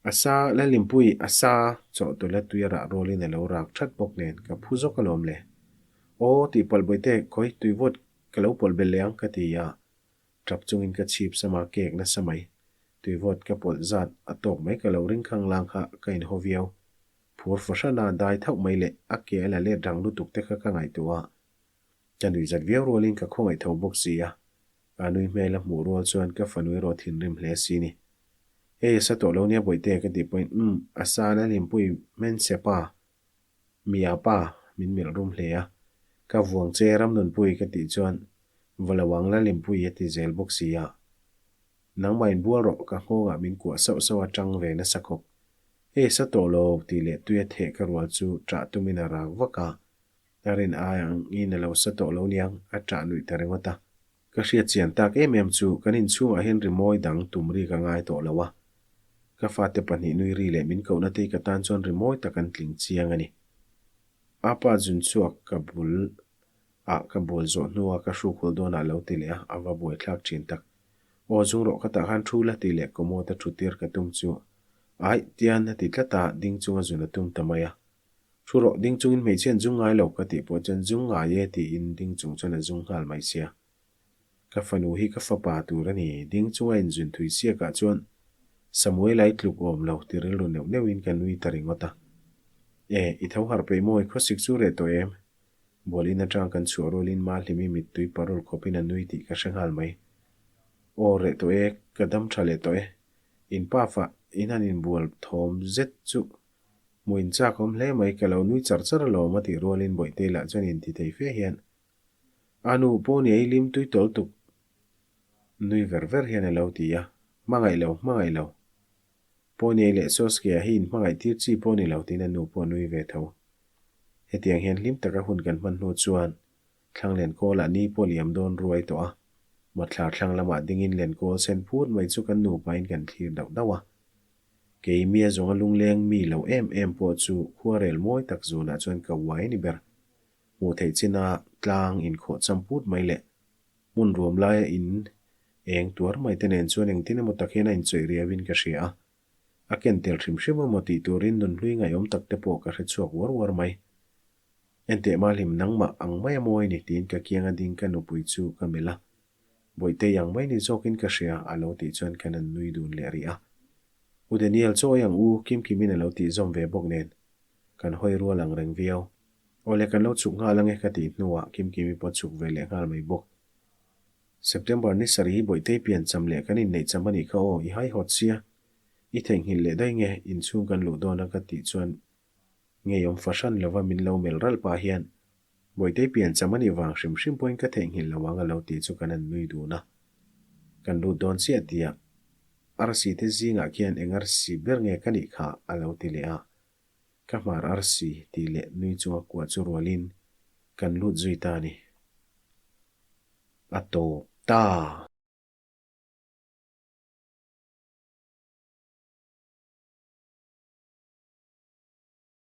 A sa Lallimpui a sa chawhtawlh a tui a rah rualin a lo rak that bawk nen ka phu zawk alawm le. Aw tih pawlh bawihte khawi tui vawt ka lo pawlh belh leh ang ka ti a, tap chungin ka chhip sama kek nasa mai. Tui vawt ka pawlh zat a tawk mai ka lo ring khang lang kha ka inhaw viau. Phur fahran a dai thauh mai leh a ke a la let rang lutuk te kha ka ngaihtuah a. Ka nui zat viau rualin ka khawngaih tho bawk si a, a nui hmel a hmuh rual chuan ka fanu erawh thinrim hle si ni. Hei a sa tawh lo nia Bawihte ka tih pawhin umm a sa na hlimpui hmenchhe pa, mi a pa min melh rum hle a. Ka vuang che Ramnunpui ka tih chuan va lo ang Lallimpui a ti zel bawk si a. Nangmah inbual rawh ka nghawngah min kuah sauh sauh a tang ve nasa khawp. Hei sa tawh lo tih leh tuia theh ka rual chu ṭah tumin a rak vak a. A rin ai ang in a lo sa tawh lo niang a ṭah nuih ta ringawt a. Ka hriat chian tak em em chu kan inchhungah hian rimawi dang tum ri ka ngai tawh lo a. Ka fate pahnih nui ri leh min kohna te ka tan chuan rimawi tak an tling chiang a ni. A pa zun chhuak ka bul ah ka bual zawh hnua ka hruk hul dawnah lo ti leh a, a va buaithlak thin tak. Aw zung rawh ka tah khan thu la tih leh commode a thu tir ka tum chu aih tian a ti tlat a, ding chunga zun a tum ta mai a. Thu rawh ding chungin hmeichhia an zung ngai lo ka tih pawh chuan zung ngai e tiin ding chung chuan a zung nghal mai sia. Ka fanu hi ka fapa tur a ni, ding chunga inzun thui siakah chuan Samuela i tluk awm lo ti rilru neuh neuhin ka nui ta ringawt a. E, i tho harh peih maw i khawsik chu reh tawh em? Bual in atang kan chhuah rualin Mahlimi mittui parul khawpin a nui tih ka hre nghal mai. Aw reh tawh e, ka dam tha leh tawh e. In pa fah in han inbual thawm zet chu hmuh in chak awm hle mai, ka lo nui char char alawm a tih rualin Bawihtei lah chuan inti thei fe hian A nu pawh ni ei lim tui tawl tuk nui ver ver hian a lo ti a, Hmangaih lo, hmangaih lo. Pawh ni ei leh Soskia hi inhmangaih tir chi pawh ni lo tiin a nu pawh a nui ve tho. Hetiang hian hlim taka hun kan hman hnu chuan thlang Lenkawlah ni pawh liam dawn ruai tawh a, Mawthlar thlang lamah dingin Lenkawl sen phut mai chu kan nupain kan thlir dauh dauh a. Kei mia zawnga lungleng mi lo em em pawh chu khuarel mawi tak zunah chuan ka uai a ni ber. Hmuh theih china tlang inkhawh cham put mai leh hmun ruam laia in eng tuar mai te nen chuan engtin emaw tak hian a inchawih riauin ka hria a. A ken tel hrim hrim emaw tih turin nunhlui ngaihawm tak te pawh ka hre chhuak uar uar mai. Enteh Malhim nangmah ang mai a mawi ni tiin ka kianga ding ka nupui chu ka melh a. Bawihtei ang mai ni zawkin ka hria a lo tih chuan kan an nui dun leh rih a. U Daniel chaw ei ang u Kimkimin a lo tih zawm ve bawk nen kan hawi rual ang reng viau. Awle kan lo chhuk nghal ange ka tih hnuah Kimkimi pawh chhuk ve leh nghal mai bawk. September ni sarih hi Bawihtei pian cham leh kan inneih cham a nih kha aw, i haihawt sia. I theihnghilh leh daih nge inchhung kan luh dawn a ka tih chuan ngeiawm fahran lova min lo melh ralh pah hian Bawihtei pian cham a nih vang hrim hrim pawhin ka theihnghilh lo ang a lo tih chu kan han nui dun a. Kan lut dawn chiah tih a arsi te zingah khian eng arsi ber nge ka nih kha a lo ti leh a. Ka hmar arsi tih leh nui chunga kuah chu rualin kan lut zui ta a ni. A tawp ta!